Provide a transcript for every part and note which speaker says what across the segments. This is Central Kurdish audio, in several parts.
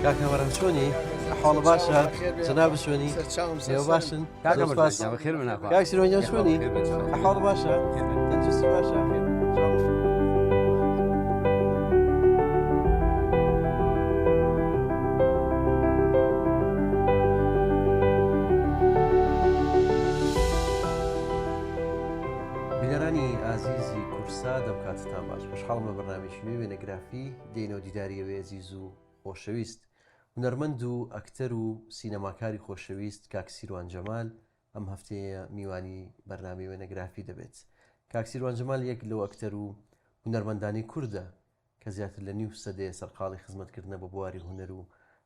Speaker 1: کاک هەمەران چۆنی؟ حاڵ باشە؟ جەنابت چۆنی؟ ئێوە باشن؟ زۆر سپاس. کاک سیروان گیان چۆنی؟ حاڵ باشە؟ تەندروستی باشە؟ بینەرانی ئازیزی کورسا دەم کاتتان باش خۆشحاڵم لە بەرنامەیەکی نوێی وێنەگرافی دێینەوە دیداری ئەوێ ئەزیز و خۆشەویست هونەرمەند و ئەکتەر و سینەماکاری خۆشەویست کاک سیروان جەمال ئەم هەفتەیە میوانی بەرنامەی وێنەگرافی دەبێت. کاک سیروان جەمال یەک لەو ئەکتەر و هونەرمەندانەی کوردە کە زیاتر لە نیو سەدەیە سەرقاڵی خزمەتکردنە بە بواری هونەر و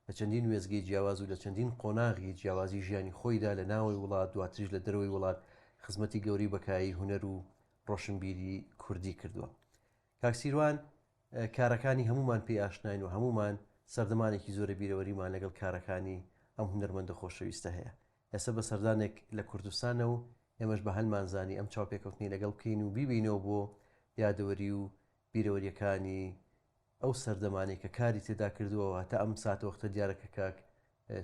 Speaker 1: لە چەندین وێستگەی جیاواز و لە چەندین قۆناغی جیاوازی ژیانی خۆیدا لە ناوەوەی وڵات دواتریش لە دەرەوەی وڵات خزمەتی گەورەی بە کایەی هونەر و ڕۆشنبیری کوردی کردووە. کاک سیروان کارەکانی هەموومان پێی ئاشناین و هەموومان سەردەمانێکی زۆرە بیرەوەریمان لەگەڵ کارەکانی ئەم هونەرمەندە خۆشەویستە هەیە. ئێستا بە سەردانێک لە کوردستانە و ئێمەش بە هەلمان زانی ئەم چاوپێکەوتنەی لەگەڵ بکەین و بیبەینەوە بۆ یادەوەری و بیرەوەریەکانی ئەو سەردەمانەی کە کاری تێدا کردووە و هەتا ئەم ساتەوەختە دیارە کە کاک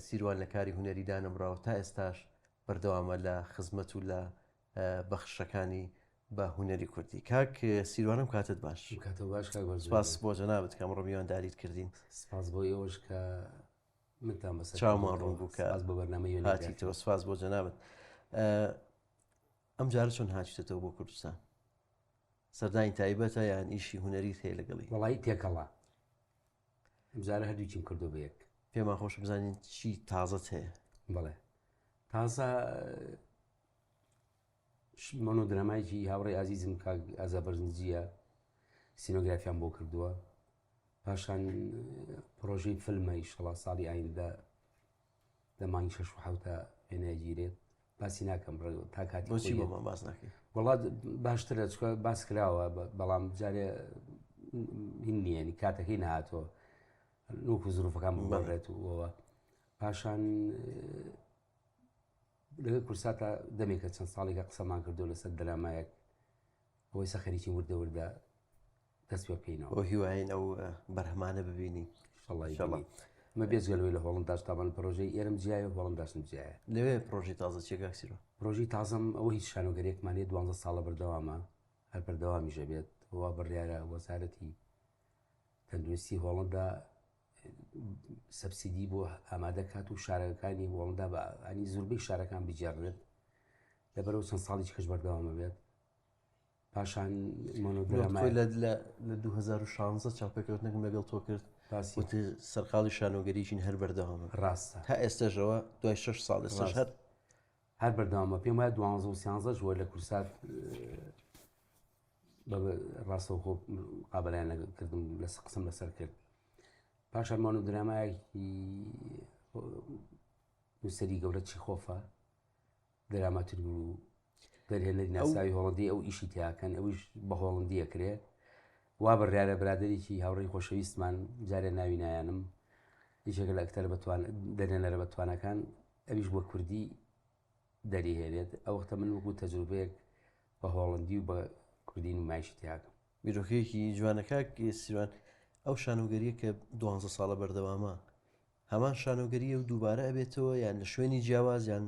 Speaker 1: سیروان لە کاری هونەری دانەبڕاوە تا ئێستاش بەردەوامە لە خزمەت و لە بەخشەکانی بە هونەری کوردی کاک سیروانم کاتت باش
Speaker 2: کاتە باش کاک بەرزان.
Speaker 1: سپاس بۆ جەنابت کە ئەمڕۆ میوانداریت کردین
Speaker 2: سپاس بۆ ئێوەش کە منتان بەسەر
Speaker 1: چاومان ڕوون بوو کە
Speaker 2: سپاس بۆ بەرنامەی وێنەگرافی.
Speaker 1: هاتیتەوە سپاس بۆ جەنابت ئەم جارە چۆن هاتیتەوە بۆ کوردستان سەردانی تایبەتە یان ئیشی هونەریت هەیە لەگەڵی؟
Speaker 2: وەڵایی تێکەڵە ئەمجارە هەردووکیم کردو بە یەک.
Speaker 1: پێمان خۆشە بزانین چی تازەت هەیە.
Speaker 2: بەڵێ تازە مۆنۆدرامایەکی هاوڕێی ئازیزم کاک ئازا بەرزنجییە سینۆگرافیان بۆ کردووە پاشان پرۆژەی فیلمە ئیشەڵا ساڵی ئایندە لە مانگی شەش و حەوتا وێنەگیرێت باسی ناکەم تا کاتی
Speaker 1: بۆچی بۆمان باس ناکەی
Speaker 2: وڵات باشترە چکە باس کراوە بەڵام جارێ هین نییە کاتەکەی نهاتەوە نوکو زروفەکان بگۆڕێت و پاشان لەگەڵ کورساتا دەمێکە چەند ساڵێکە قسەمان کردو لەسەر درامایەک ئەوەی سە خەریکی وردە وردە دەست پێ بکەینەوە
Speaker 1: بۆ هیواین ئەو بەرهەمانە ببینی
Speaker 2: شڵی مە بێجگە لەوەی لە هۆڵنداش تاوان پرۆژەی ئێرم جیایە و هۆڵنداشم جیایە
Speaker 1: لەوێ پرۆژەی تازە چیە کاک سیروان؟
Speaker 2: پرۆژەی تازەم ئەوە هیچ شانۆگەریەکمان هەیە دوانزە ساڵە بەردەوامە هەر بەردەوامیش ئەبێت وا بڕیارە وەزارەتی تەندروستی هۆڵندا سەبسیدی بۆ ئامادە کات و شارەکانی هۆڵندا بە ئەنی زوربەی شارەکان بگێڕێت لەبەرەوە چەند ساڵی کەش بەردەوامە بێت پاشان مۆنۆدراما
Speaker 1: لە 2016 چاوپێکەوتنێکم لەگەڵ تۆ کرد وتی سەرقاڵی شانۆگەریین هەر بەردەوامە
Speaker 2: ڕاستە
Speaker 1: تا ئێستەشەوە دوای 6 ساڵ ئێستاش هەر
Speaker 2: هەر بەردەوامە پێم وایە دوانزە و سیانزەش وە لە کورسات ڕاستەوخۆ قابلیان کردم لە قسم لەسەر کرد پاشان مۆنۆدرامایەکی نووسەری گەورە چیخۆفە دراماتورگ و دەرهێنەری ناساوی هۆڵندی ئەو ئیشی تیاکەن ئەویش بە هۆڵندی ئەکرێ وا بڕیارە برادێکی هاوڕێی خۆشەویستمان جارێ ناوی نایانم یەکێکە لە ئەکتەرە بەتوان دەرهێنەرە بەتوانەکان ئەویش بۆ کوردی دەریهێنێت ئەو وەختە من وەکو تەجروبەیەک بە هۆڵندی و بە کوردی نمایشی تیاکەم.
Speaker 1: بیرۆکەیەکی جوانە کاک سیروان ئەو شانۆگەریە کە دوانزە ساڵە بەردەوامە هەمان شانۆگەریە و دووبارە ئەبێتەوە یان لە شوێنی جیاواز یان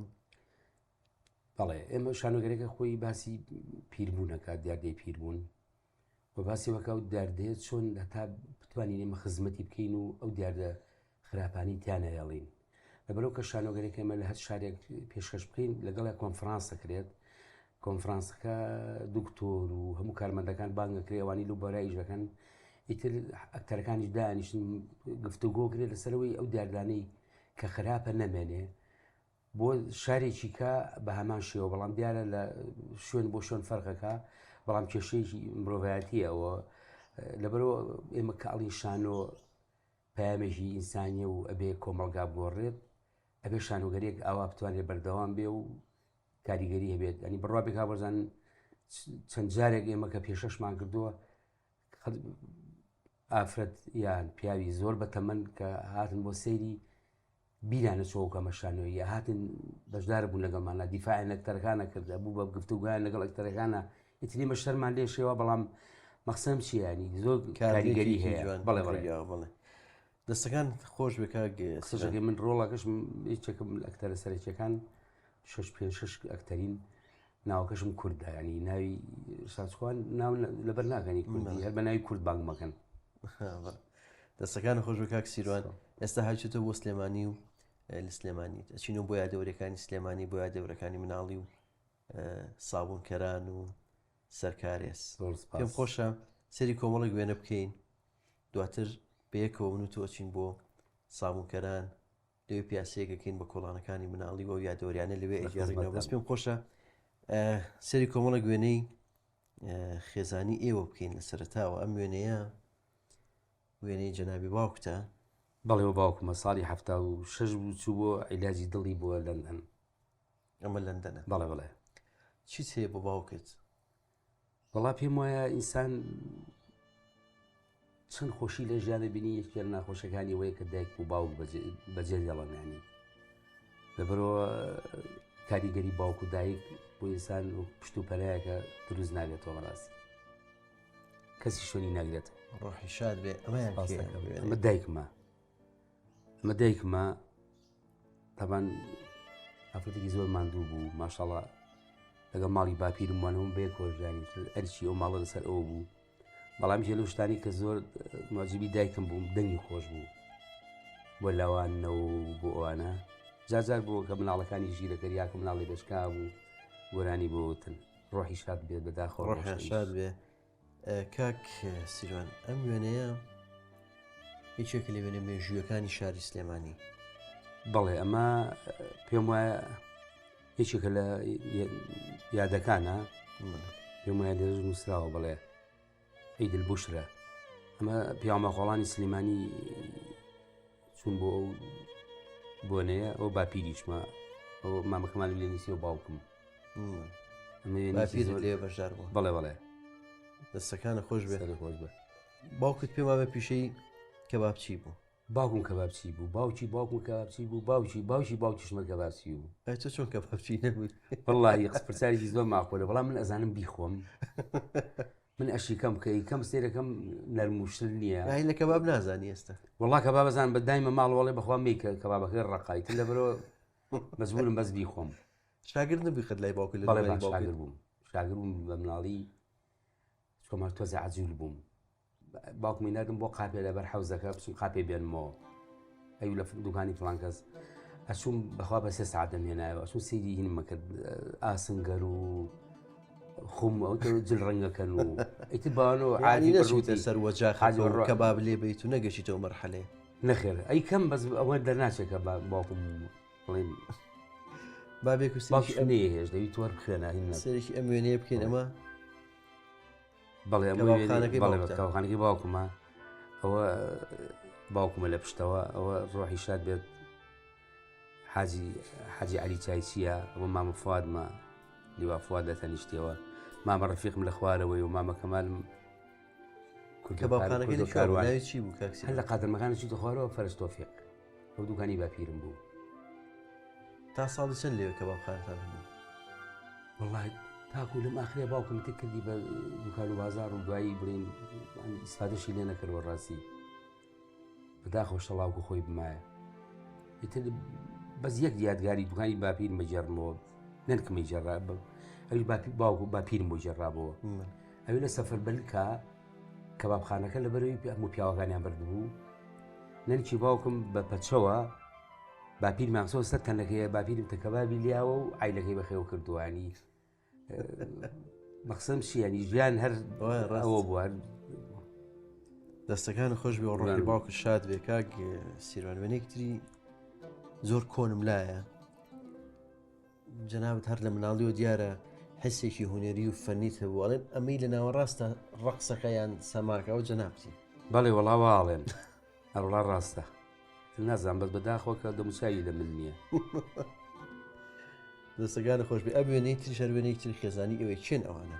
Speaker 2: بەڵێ ئێمە شانۆگەرەکە خۆی باسی پیربوونەکە دیاردەی پیربوون و باسی وەکە ئەو دیاردەیە چۆن هەتا بتوانین ئێمە خزمەتی بکەین و ئەو دیاردە خراپانی تیا نەهێڵین لەبەرەوە کە شانۆگەرێک ئێمە لە هەر شارێک پێشکەش بکەین لەگەڵ کۆنفرانس دەکرێت کۆنفرانسەکە دکتۆر و هەموو کارمەندەکان بانگەکرێ ئەوانی لەو بەرای ئیش دەکەن ئیتر ئەکتەرەکانیش دانیشن گفتوگۆ کرێت لەسەرەوەی ئەو دیاردانەی کە خراپە نەمێنێ بۆ شارێکی کە بە هەمان شێوە بەڵام دیارە لە شوێن بۆ شوێن فەرقەکە بەڵام کێشەیەکی مرۆڤایەتیەوە لەبەرەوە ئێمە کە ئەڵین شانۆ پەیامێکی ئینسانیە و ئەبێ کۆمەڵگا بگۆڕێت ئەبێ شانۆگەریەک ئاوا بتوانێت بەردەوام بێ و کاریگەری هەبێت ئەنی بڕوا بێ کاک بەرزان چەند جارێک ئێمە کە پێشەشمان کردووە ئافرەت یان پیاوی زۆر بە تەمەن کە هاتن بۆ سەیری بیرانە چۆ کەمە شانۆیە هاتن بەشدار بوون لەگەڵمانە دیفاعیان ئەکتەرەکانە کرد بوو بە گفتوگویان لەگەڵ ئەکتەرەکانە ئیتری مە شەرمان لێ شێوە بەڵام مەخسەم چیانی زۆر کاریگەری هەیە بەڵێ بەڵێ
Speaker 1: بەڵێ. دەستەکان خۆش بێ کاک
Speaker 2: قسەکەی من ڕۆڵەکەشم یەکێکم لە ئەکتەرە سەرەکیەکان شش پێ شش ئەکتەرین ناوەکەشم کوردە ینی ناوی ساچخوان ناو لەبەر ناکەنی کوردی هەر بە ناوی کورد بانگ مەکەن
Speaker 1: دەستەکان خۆش بە کاک سیروان ئێستا هاچێتەوە بۆ سلێمانی و لە سلێمانی ئەچینەوە بۆ یادەوەریەکانی سلێمانی بۆ یادەورەکانی مناڵی و سابوونکەران و سەرکارێز پێم خۆشە سەری کۆمەڵێک وێنە بکەین دواتر بەیەکەوە من و تۆ ئەچین بۆ سابوونکەران لەوێ پیاسەیەکەکەین بە کۆڵانەکانی مناڵی و یادەوەریانە لەوێ ئەگەڕینەوە بەس پێم خۆشە سەری کۆمەڵێک وێنەی خێزانی ئێوە بکەین لە سەرتاوە ئەم وێنەیە وێنەی جەنابی باوکتە
Speaker 2: بەڵێ و باوکمە ساڵی 76 بوو چوو بۆ عیلاجی دڵی بۆ لەندەن
Speaker 1: ئەمە لەندەنە
Speaker 2: بەڵێ بەڵێ
Speaker 1: چیت هەیە بۆ باوکت
Speaker 2: وەڵا پێم وایە ئینسان چەند خۆشی لە ژیانە بینی یەکێ لە ناخۆشەکانی وەیە کە دایک و باوک بەجێ دێڵن ینی لەبەرەوە کاریگەری باوک و دایک بۆ ئینسان و پشت و پەرایەکە دروست نابێتەوە بەڕاستی کەسی شوێنی ناگرێت
Speaker 1: ڕۆحی شاد بێ ئەمەیان
Speaker 2: ئەمە دایکمە ئەمە دایکمە تەبان ئافرەتێکی زۆر ماندوو بوو ماشاڵا لەگەڵ ماڵی باپیرم وانەوەم بەیەک هۆژیانی ئەرچی ئەو ماڵە لەسەر ئەوە بوو بەڵام ژێ لەو شتانی کە زۆر ماجبی دایکم بووم دەنگی خۆش بوو بۆ لاوانەوە بۆ ئەوانە جاجار بۆ کە مناڵەکانی ژیرەکەر یاکە مناڵی بەشکا بوو گۆرانی بۆ وتن ڕۆحی شاد بێت بەداخەوە
Speaker 1: ڕۆحیان شاد بێ کاک سیروان ئەم وێنەیە یەکێکە لە وێنە مێژوویەکانی شاری سلێمانی.
Speaker 2: بەڵێ ئەمە پێم وایە یەکێکە لە یادەکانە پێم وایە لێرە نووسراوە بڵێ عیدل بوشرە ئەمە پیاوماخۆڵانی سلێمانی چون بۆ ئەو بۆنەیە ئەو باپیریشمە ئەو مامەکەمان لێ نووسی و باوکم
Speaker 1: باپیرت لێ بەشدار بوو
Speaker 2: بەڵێ بەڵێ
Speaker 1: دەستەکانە خۆش بێ
Speaker 2: خۆش بێ
Speaker 1: باوکت پێم وابێ پیشەی کەبابچی بوو
Speaker 2: باوکم کەبابچی بوو باوکی باوکم کەبابچی بوو باوکی باوکی باوکیشمە کەبابچی بوو
Speaker 1: ئەی تۆ چۆن کەبابچی نەبووی
Speaker 2: واللهی قس پرسیارێکی زۆر ماقولە بەڵام من ئەزانم بیخۆم من ئەشیکەم کە ئیکەم سێرەکەم نەرم و شل نییە
Speaker 1: ئای لە کەباب نازانی ئێستا
Speaker 2: وەڵا کەبابەزان بە دایمە ماڵ وەڵێ بەخوا میکە کەبابەکەی ڕەقایتر لەبەرەوە مەجبورم بەس بیخۆم
Speaker 1: شاگرد نەبووی قەت لای باوکت لە
Speaker 2: بەڵێ
Speaker 1: دوکانی
Speaker 2: با
Speaker 1: باوکت
Speaker 2: شاگر بووم شاگر بووم بە مناڵی چۆمار تۆزە عجول بووم باوکمی ناردم بۆ قاپێ لەبەر حەوزەکە بچم قاپێ بێنمەوە ئەو لە دوکانی فلان کەس ئەچوم بەخوا بە سێ ساعت دەمهێنایەوە ئەچوم سەیری هینمە کرد ئاسنگەر و خۆم ئەو جل ڕەنگەکەن و ئیتر باوانەوە
Speaker 1: عادی
Speaker 2: عادی
Speaker 1: نەچوویتە
Speaker 2: بەڕووتی
Speaker 1: سەر وەجاخ
Speaker 2: حاجی بەڕوا-
Speaker 1: کەباب لێ بیت و نەگەشیتەوە مەرحەلەیە
Speaker 2: نەخێر ئەی کەم بەس ئەوە دەرناچێت کە باوکم بڵێن
Speaker 1: با بێک و سەرێکی
Speaker 2: باوکم
Speaker 1: ئەم
Speaker 2: نەیهێشت دەوی تۆر بخوێنە هین نەبوو.
Speaker 1: سەرێکی ئەم وێنەیە بکەین ئەمە
Speaker 2: بەڵێ ئەمە
Speaker 1: کەبابخانەکەی
Speaker 2: بەڵێ
Speaker 1: باوکتە.
Speaker 2: کەبابخانەکەی باوکمە ئەوە باوکمە لە پشتەوە ئەوە ڕۆحی شاد بێت حاجی حاجی علی چایچیە ئەوە مامە فوادمە لیوا فواد لە تەنیشتەوە مامە ڕفیقم لە خوارەوەی و مامە کەمالم
Speaker 1: کەبابخانەکەی لە کوێ بوو؟ ناوی چی بوو کاک
Speaker 2: هەر
Speaker 1: سیروان؟
Speaker 2: لە قادرمەکانی چووتە خوارەوە فەرز تۆفیق ئەو دوکانی باپیرم بوو
Speaker 1: تا ساڵی چەند لەوێ کەبابخانەتان هەبوو؟
Speaker 2: وەڵای تاکو لەم ئاخرێ باوکم تر کردی بە دوکان و بازار و دوایی بڵین ئیسفادەشی لێ نەکردەوە ڕاستی بەداخەوە شەڵاوکو خۆی بمایە ئیتر بەس یەک یادگاری دوکانی باپیرم بەگێڕمەوە نەنکمی جێڕا ئەوی باپی باوک و باپیرم بۆ جێڕابەوە ئەوی لە سەفەر بەلکە کەبابخانەکە لەبەرەوەی هەموو پیاوەکانیان بردبوو نەنکی باوکم بە پەچەوە باپیرمان خسۆ سەر تەنەکەیە باپیرم تەکەبابی لیاوە و ئایلەکەی بەخێو کردووانی مەخسم چیانی ژیان هەر ئەوە بووە
Speaker 1: دەستەکان خۆش بێ ڕۆحی باوکت شاد بێ کاک سیروان وێنەیەکتری زۆر کۆنم لایە جەنابت هەر لە مناڵیەوە دیارە حسێکی هونەری و فەنیت هەبوو ئەڵێن ئەمەی لە ناوەڕاستە ڕەقسەکە یان سەماکە ئەو جەنابتی.
Speaker 2: بەڵێ وەڵا واڵێن هەروڵا ڕاستە نازان بەس بەداخەوە کە دەموچاوی لە من نییە.
Speaker 1: دەستەکانت خۆش بێ ئەم وێنەی تریش هەر وێنەیەکی تری خێزانی ئێوەی کێن ئەوانە؟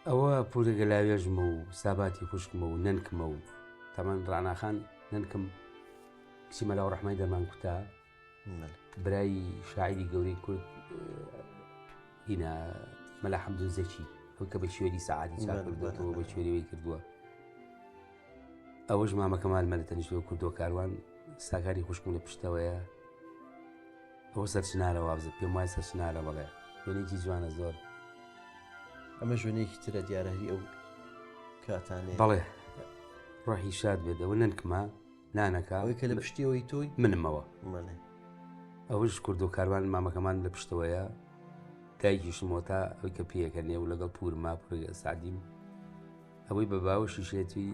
Speaker 2: ئەوە پورە گەلاوێژمە و ساباتی خوشکمە و نەنکمە و تەمان ڕاناخان نەنکم کچی مەلا ڕەحمای دەرمان کوتا برای شاعیری گەورەی کورد هینا مەلا حەمدون زەکی ئەو کە بە شوێنی سەعاتی چاک کردووەتەوە بە شوێنەوەی کردووە. ئەوەش مامە کەمال مە لە تەنیشتەوە کوردۆ کاروان ساکاری خوشکم لە پشتەوەیە ئەوە سەرچنارە وابزە پێم وایە سەرچنارە بەڵێ وێنێکی جوانە زۆر
Speaker 1: ئەمە ژوێنێکی ترە دیارە هی ئەو کاتانێ
Speaker 2: بەڵێ ڕۆحی شاد بێت ئەوە نەنکمە نانەکە
Speaker 1: ئەوەی کە لە پشتیەوەی تۆی
Speaker 2: منمەوە ئەوەش کوردۆ کاروان مامەکەمان لە پشتەوەیە دایکیشمەوە تا ئەوی کە پێیەکە نێو لەگەڵ پورما پورگە سعدیم ئەوەی بە باوەشی شێتی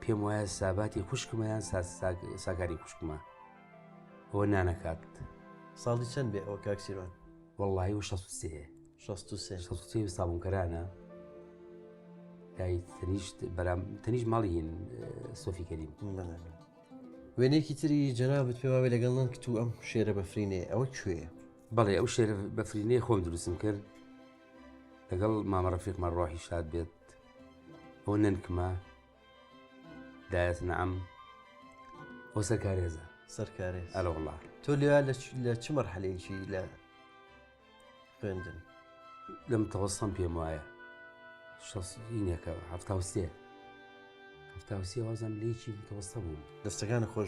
Speaker 2: پێم وایە ساباتی خوشکمە یان ساکاری خوشکمە ئەوە نانەکات
Speaker 1: ساڵی چەند بێ ئەوە کاک سیروان
Speaker 2: وەڵڵاهی و 63
Speaker 1: 63
Speaker 2: 63 و سابوونکەرانە لای تەنیشت بەرام تەنیشت ماڵی هین سۆفی کەریم
Speaker 1: وێنەیەکی تری جەنابت پێ وابێ لەگەڵ نەنکت و ئەم شێرە بەفرینەیە ئەوە کوێیە؟
Speaker 2: بەڵێ ئەو شێرە بەفرینەی خۆم دروستم کرد لەگەڵ مامە ڕەفیقمان ڕۆحی شاد بێت ئەو نەنکمە دایەت نەعەم ئەو سەرکارێزە
Speaker 1: سەرکارێز
Speaker 2: ئەلە وڵا
Speaker 1: تۆ لێ لە چ مەرحەلەیەکی لە خوێندن
Speaker 2: لە متەوەستەم پێم وایە شەسینەکە 73 73 وازم لێکی متەوەستە بووم
Speaker 1: دەستەکانە خۆش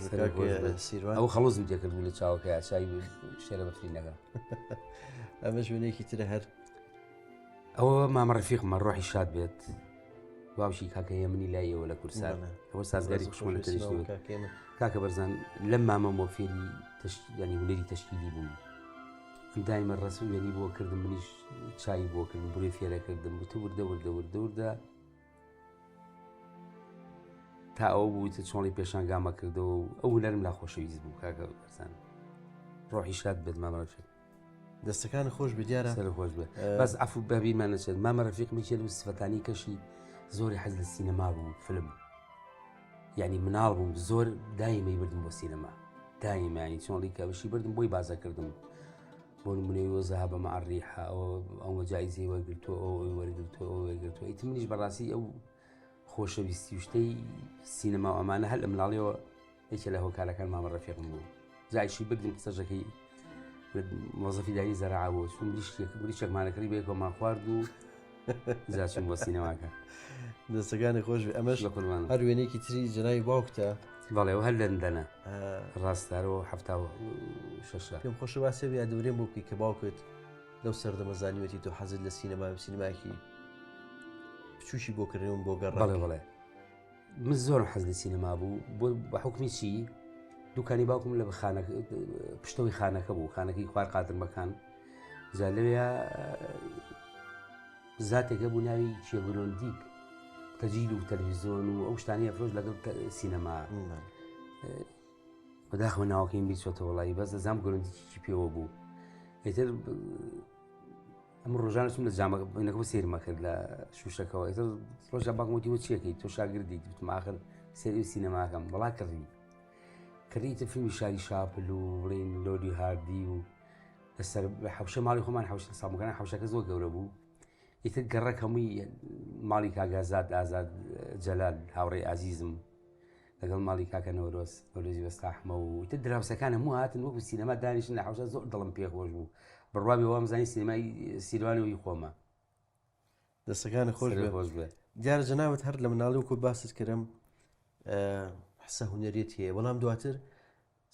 Speaker 2: سیروان ئەو خەڵۆزم تێکرد بوو لە چاوەکە چای شێرە بەفرینەکە
Speaker 1: ئەمە ژوێنێکی ترە هەر
Speaker 2: ئەوە مامە ڕفیقمە ڕۆحی شاد بێت باوکی کاکە هێمنی لایەوە لە کورسان ئەوە سازگاری خوشمە لە تەنیشت کاکە بەرزان لەم مامە مۆفێری ینی هونەری تەشکیلی بووم ئەم دایمە ڕسم وێنی بۆ کردم منیش چای بۆ کردم بڕێ فێرە کردم وتە وردە وردە وردە وردە تا ئەوە بوو تە چۆڵی پێشانگامە کردەوە و ئەو هونەرم لا خۆشەویست بوو کاکە بەرزان ڕۆحی شاد بێت مامە ڕەفیق
Speaker 1: دەستەکان خۆش بێ دیارە
Speaker 2: سەر خۆش بێ بەس عەفو بەبیرمان نەچێت مامە ڕەفیق میکێ لەو سفەتانی کەشی زۆری حەز لە سینەما بوو فیلم یعنی مناڵ بووم زۆر دایمەی بردم بۆ سینەما دایمانی چۆڵی کە بشی بردم بۆی بازە کردم بۆ نمونەی وە زەهابە مع الریحە ئەوە ئەوە جایزەی وەرگرتووە ئەوە ئەوی وەرگرتووە ئەوە وەرگرتووە ئیتر منیش بەڕاستی ئەو خۆشەویستی و شتەی سینەما و ئەمانە هەر لە مناڵیەوە یەکێ لە هۆکارەکان مامە ڕەفیقم بوو جایشی بردم قسەژەکەی مۆزەفی داری زەرعا بوو چون مریشکێک مریشێکمانە کڕی بەیەکەوەمان خوارد و جا چوون بۆ سینەماکە
Speaker 1: دەستەکانی خۆش بێ ئەمەش
Speaker 2: لە قوربانم.
Speaker 1: هەر وێنەیەکی تری جەنابی باوکتە
Speaker 2: بەڵێ و هەر لەندەنە ڕاستارەوە حەفتا و شەشە
Speaker 1: پێم خۆشە باسی ئەو یادەوەریەم بۆ بکەی کە باوکت لەو سەردەمە زانیوەتی تۆ حەزت لە سینەما و سینەمایەکی بچووکی بۆ کردن بۆ گەڕەک
Speaker 2: بەڵێ بەڵێ من زۆرم حەز لە سینەما بوو بۆ بە حوکمی چی دوکانی باوکم لە خانە پشتەوەی خانەکە بوو خانەکەی خوار قادرمەکان جا لەوێ زاتێک هەبوو ناوی چێگرۆندیک تەجیل و تەلەڤیزیۆن و ئەو شتانی ئەفرۆش لەگەڵ سینەما بەداخەوە ناوەکەیم بیرچۆتە وڵی بەس دەزام گرۆندیکی پێوە بوو ئیتر ئەم ڕۆژانە چوم لە جامەکە سێرمە کرد لە شوشەکەەوە ئیتر ڕۆژە باکم وتی وە چیەکەی تۆ شاگردی وتم ئاخر سێری و سینەماکەم وڵا کڕی کڕیتە فیلمی شاری شاپل و بڵین لۆدی هاردی و لەسەر حوشە ماڵی خۆمان حوشە سامەکان حوشەکە زۆر گەورە بوو ئیتر گەڕەک هەمووی ماڵی کاگازاد ئازاد جەلال هاوڕێی ئازیزم لەگەڵ ماڵی کاکە نەورۆز نەورۆزی وەستا ئەحمە و ئیتر دراوسەکان هەموو هاتن وەکو سینەما دانیشتن لە حەوشە زۆر دڵم پێ خۆش بوو بڕوا بێ وام زانی سینەمای سیروانەوەی خۆمە
Speaker 1: دەستەکانت خۆش بێ
Speaker 2: خۆش بێ
Speaker 1: دیارە جەنابت هەر لە مناڵی وەکو باست کردم حسە هونەریت هەیە بەڵام دواتر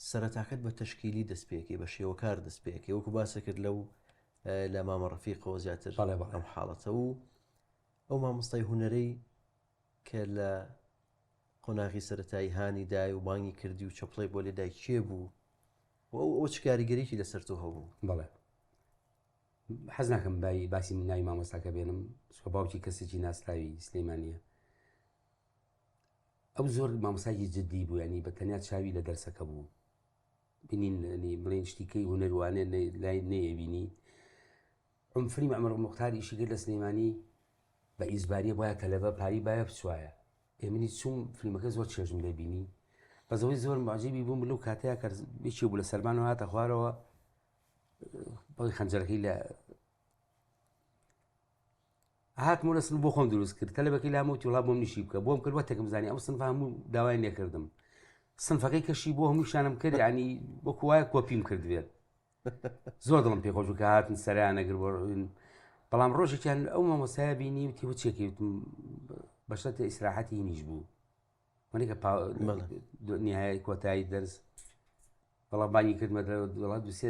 Speaker 1: سەرەتاکەت بە تەشکیلی دەست پێکی بە شێوەکار دەست پێکی وەکو باسە کرد لەو لە مامە ڕەفیقەوە زیاتر
Speaker 2: بەڵێ بەڵێ.
Speaker 1: ئەم حاڵەتە و ئەو مامۆستای هونەرەی کە لە قۆناغی سەرەتایی هانی دای و بانگی کردی و چەپڵەی بۆ لێدای کێ بوو و ئەو ئەو چ کاریگەریی لەسەر تۆ هەبوو؟
Speaker 2: بەڵێ حەز ناکەم بای باسی من ناوی مامۆستاکە بێنم چونکە باوکی کەسێکی ناسراوی سلێمانییە ئەو زۆر مامۆستایەکی جدی بوو ینی بە تەنیا چاوی لە دەرسەکە بوو بینین بڵێن شتیکەی هونەروانێ لای نەیەبینی عومفری عومەر موختار ئیشی کرد لە سلێمانی بە ئیجباریە بۆیە تەلەبە پاری بایە بچوایە ئێ منی چوم فیلمەکە زۆر چێژم لێ بینی بەس ئەوەی زۆر معجبی بووم لەو کاتەیە کە یەکێ بوو لە سەرمانەوە هاتە خوارەوە بەڵی خەنجەرەکەی لە هاتم و لە سن بۆ خۆم دروست کرد تەلەبەکەی لام وتی وڵا بۆم نیشی بکە بۆم کرد وەتێکم زانی ئەو سنفە هەموو داوای لێکردم سنفەکەی کەشی بۆ هەمووشانم کرد ینی وەکو وایە کۆپیم کرد بێت زۆر دڵم پێ خۆش بوو کە هاتن سەریان ئەگر بۆ بەڵام ڕۆژێکیان ئەو مامۆستایە بینی وتی وچێکی وتم بەشەتە ئیسراحەتی هینیش بوو. منێکە نهایە کۆتایی دەرس بەڵام بانگی کردمە دەڵات دوسێ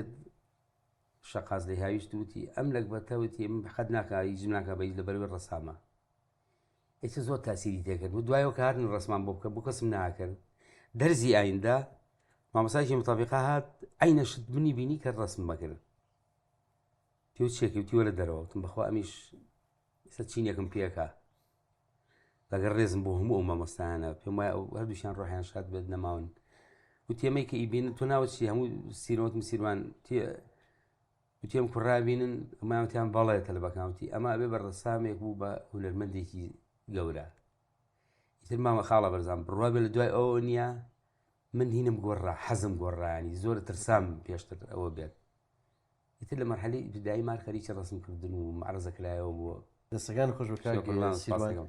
Speaker 2: شەقاز لێ هاویشت وتی ئەم لەگبەتە وتی من خەت ناکا هیچ ناکا بە هیچ لەبەرەوەی ڕەسامە ئیتر زۆر تاسیری تێکرد و دوایەوە کە هاتن ڕسمان بۆ بکە بۆ کەسم ناکرد دەرزی ئایندە مامۆسایکی متابقە هات عینەشت منی بینی کە ڕسم بەکرد تێو چێکی وتی وەرە دەرەوە وتم بەخوا ئەمیش ئێستا چینێکم پێکا لەگەڵ ڕێزم بۆ هەموو ئەو مامۆستایانە پێم وایە ئەو هەردووشیان ڕۆحیان شاد بێت نەماون وتی ئەمەی کە ئیبین تۆ ناوت چی هەموو سیرۆتم سیروان تێ وتی ئەم کوڕا بینن ئەمە وتیان بەڵێ تەلبەکان وتی ئەمە ئەبێ بە ڕەسامێک بوو بە هونەرمەندێکی گەورە ئیتر مامە خاڵە بەرزان بڕوا بێ لە دوای ئەوە نییە من هینم گۆڕا حەزم گۆڕانی زۆر ترسام پێشتر ئەوە بێت ئیتر لە مەرحەلەی ئیبتدایی مار خەریکی ڕەسم کردن و مەعرەزە کرایەوە بووە.
Speaker 1: دەستەکانت خۆش بێت کاک سیروان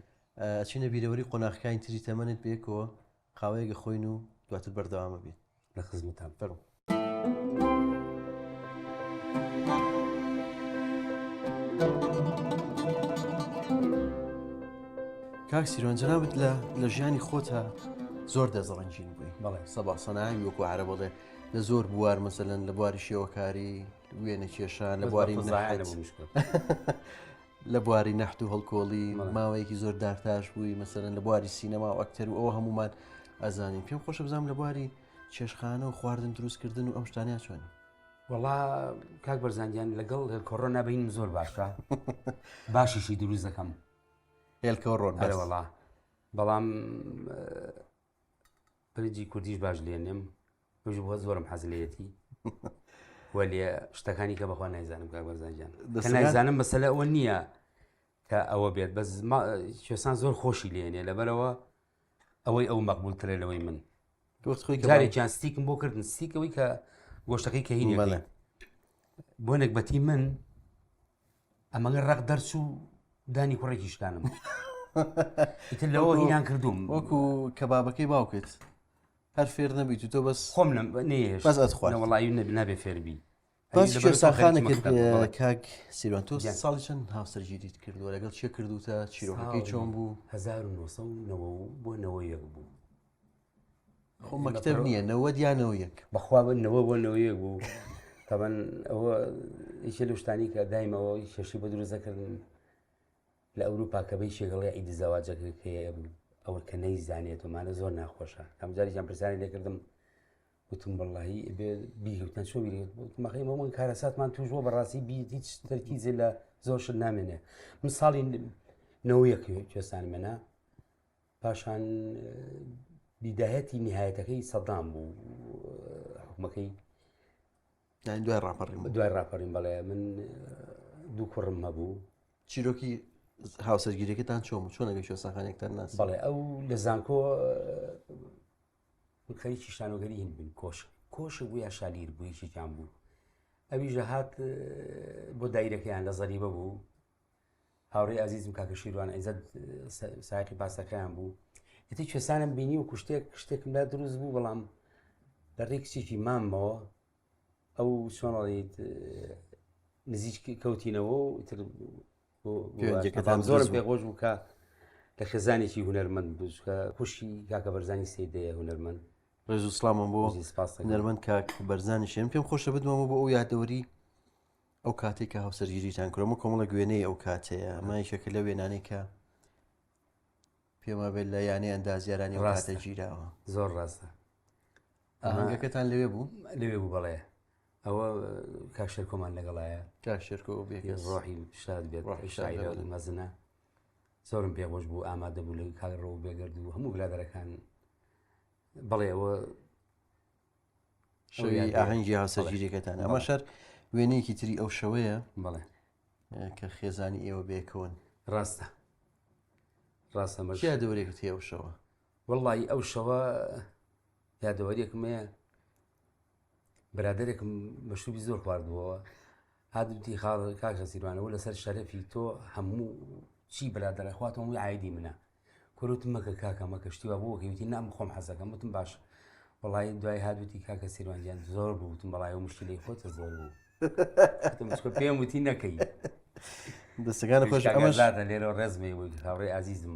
Speaker 1: ئەچینە بیرەوەری قۆناغەکانی تری تەمەنت بەیەکەوە قاوەیەک ئەخۆین و دواتر بەردەوام ئەبین.
Speaker 2: لە خزمەتان.
Speaker 1: فەرموو. کاک سیروان جەنابت لە لە ژیانی خۆتا زۆر دەستڕەنگین بووی
Speaker 2: بەڵێ.
Speaker 1: سەبا سەناوی وەکو عەرەب ئەڵێ لە زۆر بوار مەسەلەن لە بواری شێوەکاری وێنە کێشان لە بواری لە بواری نەحت و هەڵکۆڵی ماوەیەکی زۆر دارتاش بووی مەسەلەن لە بواری سینەما و ئەکتەر و ئەوە هەمومان ئەزانین پێم خۆشە بزانم لە بواری چێشخانە و خواردن دروستکردن و ئەم شتانە چۆن
Speaker 2: وەڵا کاک بەرزانگیان لەگەڵ کۆرۆنا بینم زۆر باشە باشیشی دروست دەکەم
Speaker 1: هێلکەوە ڕۆن
Speaker 2: وەڵا بەڵام برنجی کوردیش باش لێنێم مژ بۆ زۆرم حەز لێیەتی وەلێ شتەکانی کە بەخوا نایزانم کاک بەرزان گیان کە نایزانم مەسەلە ئەوە نییە کە ئەوە بێت بەس کوێستان زۆر خۆشی لێنێ لەبەرەوە ئەوەی ئەو مەقبولترە لەوەی من جارێکیان ستیکم بۆ کردن ستیکەوەی کە گۆشتەکەی کە هینێ بۆ نەگبەتی من ئەمەگەر ڕق دەرچوو دانی کوڕێکی شکانم ئیتر لەوە هینان کردوم
Speaker 1: وەکو کەبابەکەی باوکت هەر فێر نەبیت و تۆ بەس
Speaker 2: خۆم نەم نێش
Speaker 1: بەس ئەتخوارد
Speaker 2: وەڵی نابێ فێربی
Speaker 1: بەس شێرساخانەکرد کاک سیروان تۆ ساڵی چەند هاوسەرگیریت کردووە لەگەڵ چێ کردوتە چیرۆکەکەی چۆن بوو
Speaker 2: 1990 بۆ 91 بوو
Speaker 1: خۆ مەکتەب نییە نەوەد یا نەوە یەک.
Speaker 2: بەخوا بن نەوە بۆ نەوە یەک بوو تەبەن ئەوە یەکێ لەو شتانی کە دایمەوە کێشەی بۆ دروست دەکردن لە ئەوروپا کە بە یەکێک ئەڵێ عیدی زەواجەکە کەیە ئەوە کە نەیزانێت ومانە زۆر ناخۆشە کەم جارێکیان پرسیاری لێکردم وتم وەڵڵاهی بێ بیرتان چۆن بیری مەخی من کارەساتمان توش بووە بەڕاستی بیت هیچ تەرکیزێ لە زۆر شت نامێنێ من ساڵی نەوە یەک کوێستانمێنە پاشان بیدایەتی نهایەتەکەی سەدام بوو حکومەکەی
Speaker 1: دوای ڕاپەڕین
Speaker 2: دوای ڕاپەڕین بەڵێ من دوو کوڕم هەبوو
Speaker 1: چیرۆکی هاوسەرگیریەکەتان چۆن بوو چۆن ئەگەی شێساخانێکتان ناس
Speaker 2: بەڵێ ئەو لە زانکۆ خەریکی شانۆگەری هین بووین کۆش کۆش بوو یا شالیر بوو یەکێکیان بوو ئەویش هات بۆ دایرەکەیان لە زەریبە بوو هاوڕێی ئازیزم کاکە شیروان عیزەت سایقی پاسەکەیان بوو ئیتر کوێستانم بینی و کوشتێک شتێکم لا دروست بوو بەڵام لە ڕێی کچێکی مامەوە ئەو چۆنڵیت نزیک کەوتینەوە و ئیتر زۆرم پێخۆش بوو کە لە خێزانێکی هونەرمەند بوو کە خوشکی کاکە بەرزانی سیدەیە هونەرمەند
Speaker 1: ڕێز و سڵامم بۆ هونەرمەند کاک بەرزانی شێن پێم خۆشە بدمەوە بۆ ئەو یادەوەری ئەو کاتێک کە هاوسەرگیریتان کرد ئەمە کۆمەڵە گوێنەی ئەو کاتەیە ئەمە یەکێکە لە وێنانەی کە پێم وابێت لە یانەی ئەندازیارانی ئەو کاتە گیراوە
Speaker 2: زۆر ڕاستە
Speaker 1: ئاهەنگەکەتان لەوێ بوو
Speaker 2: لەوێ بوو بەڵێ ئەوە کاک شێرکۆمان لەگەڵایە
Speaker 1: کاک شێرکۆ بێکەس
Speaker 2: ڕۆحی شاد بێت
Speaker 1: ڕۆحی شاد
Speaker 2: شاعیرە
Speaker 1: بێت.
Speaker 2: مەزنە زۆرم پێخۆش بوو ئامادە بوو لە کاک ڕەو بێگەرد و هەموو برادەرەکان بەڵێ ئەوە
Speaker 1: شەوی ئاهەنگی هاوسەرگیریەکەتان ئەمە شەر وێنەیەکی تری ئەو شەوەیە
Speaker 2: بەڵێ
Speaker 1: کە خێزانی ئێوە بێکەوەن
Speaker 2: ڕاستە ڕاستە
Speaker 1: مەش یادەوەرێکت هەیە ئەو شەوە
Speaker 2: وەڵی ئەو شەوە یادەوەریەکم هەیە برادێکم مەشروبی زۆر خواردبووەوە هاتوتی خاڵ کاکە سیروانەوە لەسەر شەرەفی تۆ هەموو چی برادەرە خواتەوە هەمووی عیدی منە کورە وتم مەکە کاکە مەکە شتی وا بوو وتی نام خۆم حەزەکەم وتم باش وەڵی دوای هات وتی کاکە سیروان گیان زۆر بوو وتم بەڵای ئەو مشکلەی خۆتە زۆر بوو وتم چکە پێم وتی نەکەی
Speaker 1: دەستەکان خۆش ئەمەش
Speaker 2: زادە لێرە ڕێزمێ بووی هاوڕێ ئازیزم.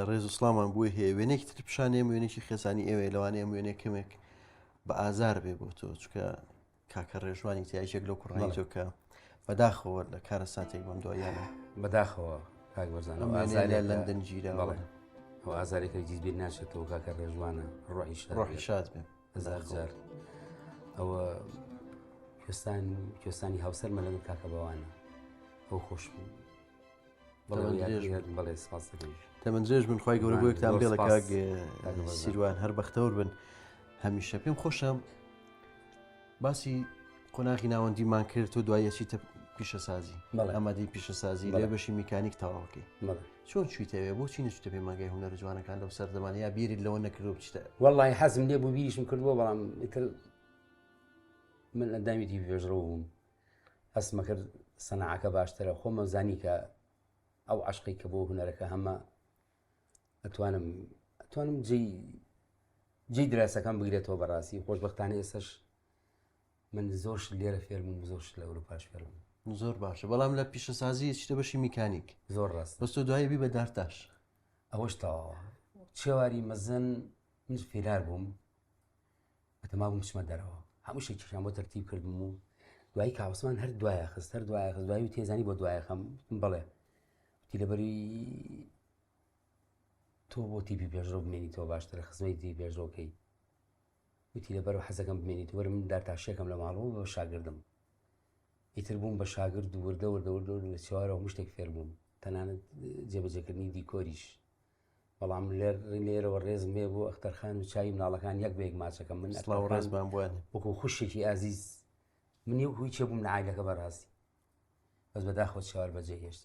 Speaker 1: ڕێز و سڵامان بۆی هەیە وێنێکی تر پیشانێم وێنێکی خێزانی ئێوەیە لەوانەیە ئەم وێنەیە کەمێک بە ئازار بێ بۆ تۆ چونکە کاکە ڕێژوانی تیا یەکێک لەو کوڕانی تۆ کە بەداخەوە لە کارە ساتێک بەم دواییانە
Speaker 2: بەداخەوە کاک بەرزان
Speaker 1: ئەم وێنەیە لە لەندەن گیراوە
Speaker 2: بەڵێ ئەو ئازارێکە هیچ بیر ناچێتەوە کاکە ڕێژوانە ڕۆحی شاد
Speaker 1: ڕۆحی شاد بێ
Speaker 2: هەزار جار ئەوە کوێستان کوێستانی هاوسەرمە لەگەڵ کاکە بەوانە ئەو خۆش بوو
Speaker 1: تەمەن درێژ بن خی گەورە بۆ یەکتان بێڵە کاک سیروان هەر بەختەوەر بن هەمیشە پێم خۆشە باسی قۆناغی ناوەندیمان کرد و دوای چیتە پیشەسازی ئامادەی پیشەسازی لێ بەشی میکانیک تەواوکەی چۆن چیتەوێ بۆچی نچتە پەیمانگای هونەرە جوانەکان لەو سەردەمان یا بیرت لەوە نەکردو بچتە
Speaker 2: وەڵی حەزم لێ بوو بیریشم کردووە بەڵام ئیتر من ئەندامی تیپی پێشڕەو بووم هەستمە کرد سەناعەکە باشترە خۆمە زانی کە ئەو عشقی کە بۆ هونەرەکە هەمە ئەتوانم ئەتوانم جێی جێی دراسەکان بگرێتەوە بەڕاستی خۆشببختانە ئێستش من زۆر شت لێرە فێر بووم زۆر شت لە ئەوروپاش فێر بووم
Speaker 1: زۆر باشە بەڵام لە پیشەسازی چیتە بەشی میکانیک
Speaker 2: زۆر ڕاست
Speaker 1: بەس تۆ دوایی بی بە دارتاش
Speaker 2: ئەوەش تەواوە چێواری مەزن من فێرار بووم بەتەما بووم بچمە دەرەوە هەموو شتێکیشیان بۆ تەرتیب کردم و دوایی کاوسمان هەر دوایە خست هەر دوایە خست دوایی و تێزانی بۆ دوایە خەم بەڵێ وتی لەبەری تۆ بۆ تیپی پێشڕەو بمێنیتەوە باشترە خزمەتی تیپی پێشڕەوکەی وتی لەبەر حەزەکەم بمێنیت وەرە من دارتاشێکم لە ماڵەوە بە شاگردم ئیتر بووم بە شاگرد و وردە وردە وردە لە چوارەوە هەموو شتێک فێر بووم تەنانەت جێبەجێکردنی دیکۆریش بەڵام لێر لێرەوە ڕێزم هەیە بۆ ئەختەرخان و چاوی مناڵەکان یەک بە یەک ماچەکەم من
Speaker 1: سڵاو ڕێزمان بۆیان
Speaker 2: وەکو خوشێکی ئازیز من یەک هیچ بووم لە عایلەکە بەڕاستی بەس بەداخەوە چوار بەجێ هێشت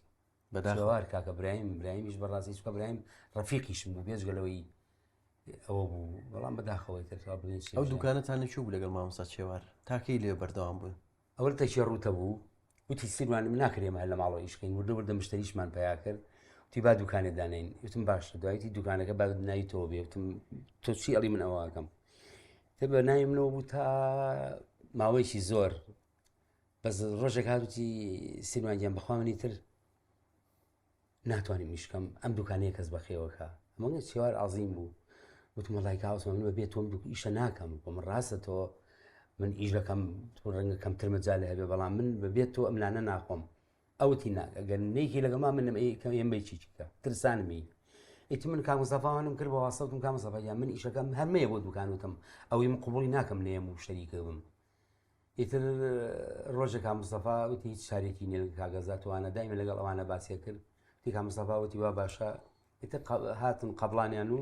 Speaker 2: بەداخەوە کاکە برایم برایمیش بەڕاستی چکە برایم ڕەفیقیشم بوو بێجگە لەوەی ئەوە بوو بەڵام بەداخەوەی تر
Speaker 1: بڵێن ئەو دوکانەتان لە کوێ بوو لەگەڵ مامۆستا چێوار تاکەی لێ بەردەوام بوون
Speaker 2: ئەوە تەکیە ڕووتە بوو وتی سیروان من ناکرێ ئێمە هەر لە ماڵەوە ئیش کەین وردە وردە مشتەریشمان پەیا کرد وتی با دوکانێ دانێین وتم باشە دوایتی دوکانەکە با ناوی تۆ بێ وتم تۆ چی ئەڵی من ئەوە ئەکەم تە بە ناوی منەوە بوو تا ماوەیەکی زۆر بەس ڕۆژێک هاتوتی سیروان گیان بەخوا منی تر ناتوانم ئیش کەم ئەم دوکانەیە کەس بەخێوەکە ئەمە چوار ئازیم بوو وتم وەڵای کاوسمە من بەبێ تۆم دوک ئیشە ناکەم بۆ من ڕاستە تۆ من ئیش دەکەم تۆ ڕەنگە کەمتر مەجال هەبێ بەڵام من بەبێت تۆ ئەم نانە ناخۆم ئەوتی نا ئەگەر نەیکی لەگەڵما من ئێم بەیچی چیکە ترسانمی ئیتر من کاک مستەفاوانم کرد بە واسطە وتم کاک مستەفا گیان من ئیشەکەم هەر مەیە بۆ دوکان وتم ئەوەی من قبوڵی ناکەم نەیەم و شەریکە بم ئیتر ڕۆژێک کاک مستەفا وتی هیچ چارێکی نییە کاک ئەزا توانە دایمە لەگەڵ ئەوانە باسیە کرد وتی کاک مستەفا وتی وا باشە ئیتر هاتن قەبڵانیان و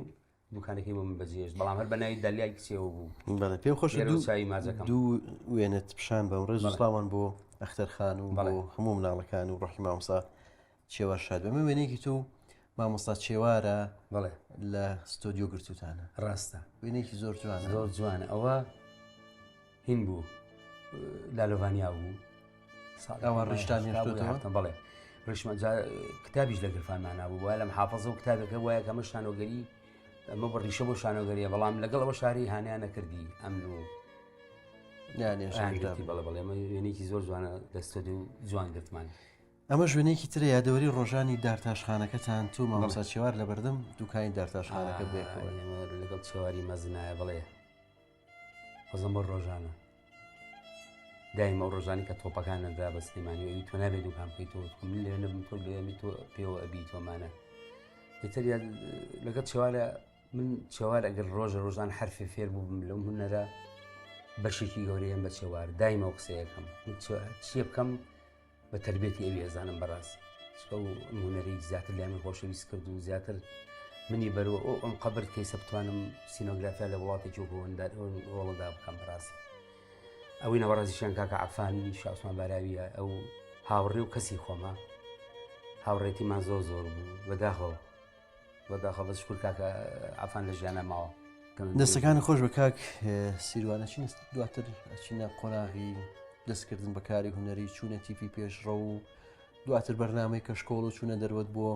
Speaker 2: دوکانەکەی بۆ من بەجێهێشت بەڵام هەر بە ناوی دەلیای کچێەوە بوو
Speaker 1: بەڵێ پێم خۆشە
Speaker 2: لێرەوە چاوی ماجەکەم
Speaker 1: دوو وێنەت پیشان بەم ڕێز و
Speaker 2: بەڵێ.
Speaker 1: سڵاوان بۆ ئەختەر خان و بۆ
Speaker 2: بەڵێ.
Speaker 1: هەموو مناڵەکان و ڕۆحی مامۆستا چێوار شاد بێ. ئەمە وێنەیەکی تۆ و مامۆستا چێوارە
Speaker 2: بەڵێ.
Speaker 1: لە ستۆدیۆ گرتووتانە.
Speaker 2: ڕاستە.
Speaker 1: وێنەیەکی زۆر جوانە.
Speaker 2: زۆر جوانە ئەوە هین بوو لالۆڤانیا بوو.
Speaker 1: ئەوە ڕیشتان هێشتۆتەوە؟
Speaker 2: بەڵێ ڕیشمان جا کتابیش لە گرفانمانا بوو وایە لە محافظە و کتابێکە وایە کە ئەمە شانۆگەری ئەمە بە ڕیشە بۆ شانۆگەریە بەڵام لەگەڵ ئەوە شاری هانیان نەکردی ئەمن و بەڵێ بەڵێ ئەمە وێنەیەکی زۆر جوانە لە ستۆدیۆ جوان گرتمان.
Speaker 1: ئەمەش وێنەیەکی ترە یادەوەری ڕۆژانی دارتاشخانەکەتان تو مامۆستا چێوار لەبەردەم دوکانی دارتاشخانەکە بێکەوە
Speaker 2: لەگەڵ چێواری مەزنایە بڵێ خۆزم بۆ ڕۆژانە دایم ئەو ڕۆژانی کە تۆپەکان نەدرا بە سلێمانی ئەوی تۆ نابێت دوکان بکەیت تۆ من لێ نەبم تۆ لێمی تۆ پێوە ئەبی تۆمانە ئیتر لەگەڵ چێوارە من چێوار ئەگەر ڕۆژە ڕۆژان حرفێ فێر بووم لەم هونەرە بەشێکی گەورەیەم بە چێوار دایمە و قسەیەکەم چیە بکەم بە تەربیەتی ئەوی ئەزانم بەڕاستی چونکە ئەو ئەم هونەرەی زیاتر لای من خۆشەویست کرد و زیاتر منی بەرەوە ئەو ئەم قەبر کەیسە بتوانم سینۆگرافیا لە وڵاتێکی وەکو هۆڵندا بکەم بەڕاستی ئەوەی ناوەڕاستیشیان کاکە عەفانی شاسوان باراویە ئەو هاوڕێ و کەسی خۆمە هاوڕێتیمان زۆر زۆر بوو بەداخەوە بەداخەوە بەس شکر کاکە عەفان لە ژیانە ماوە.
Speaker 1: دەستەکانی خۆش بە کاک سیروان ئەچینە دواتر ئەچینە قۆناغی دەستکردن بە کاری هونەری چوونە تیپی پێشڕەو و دواتر بەرنامەی کەشکۆڵ و چوونە دەروەت بۆ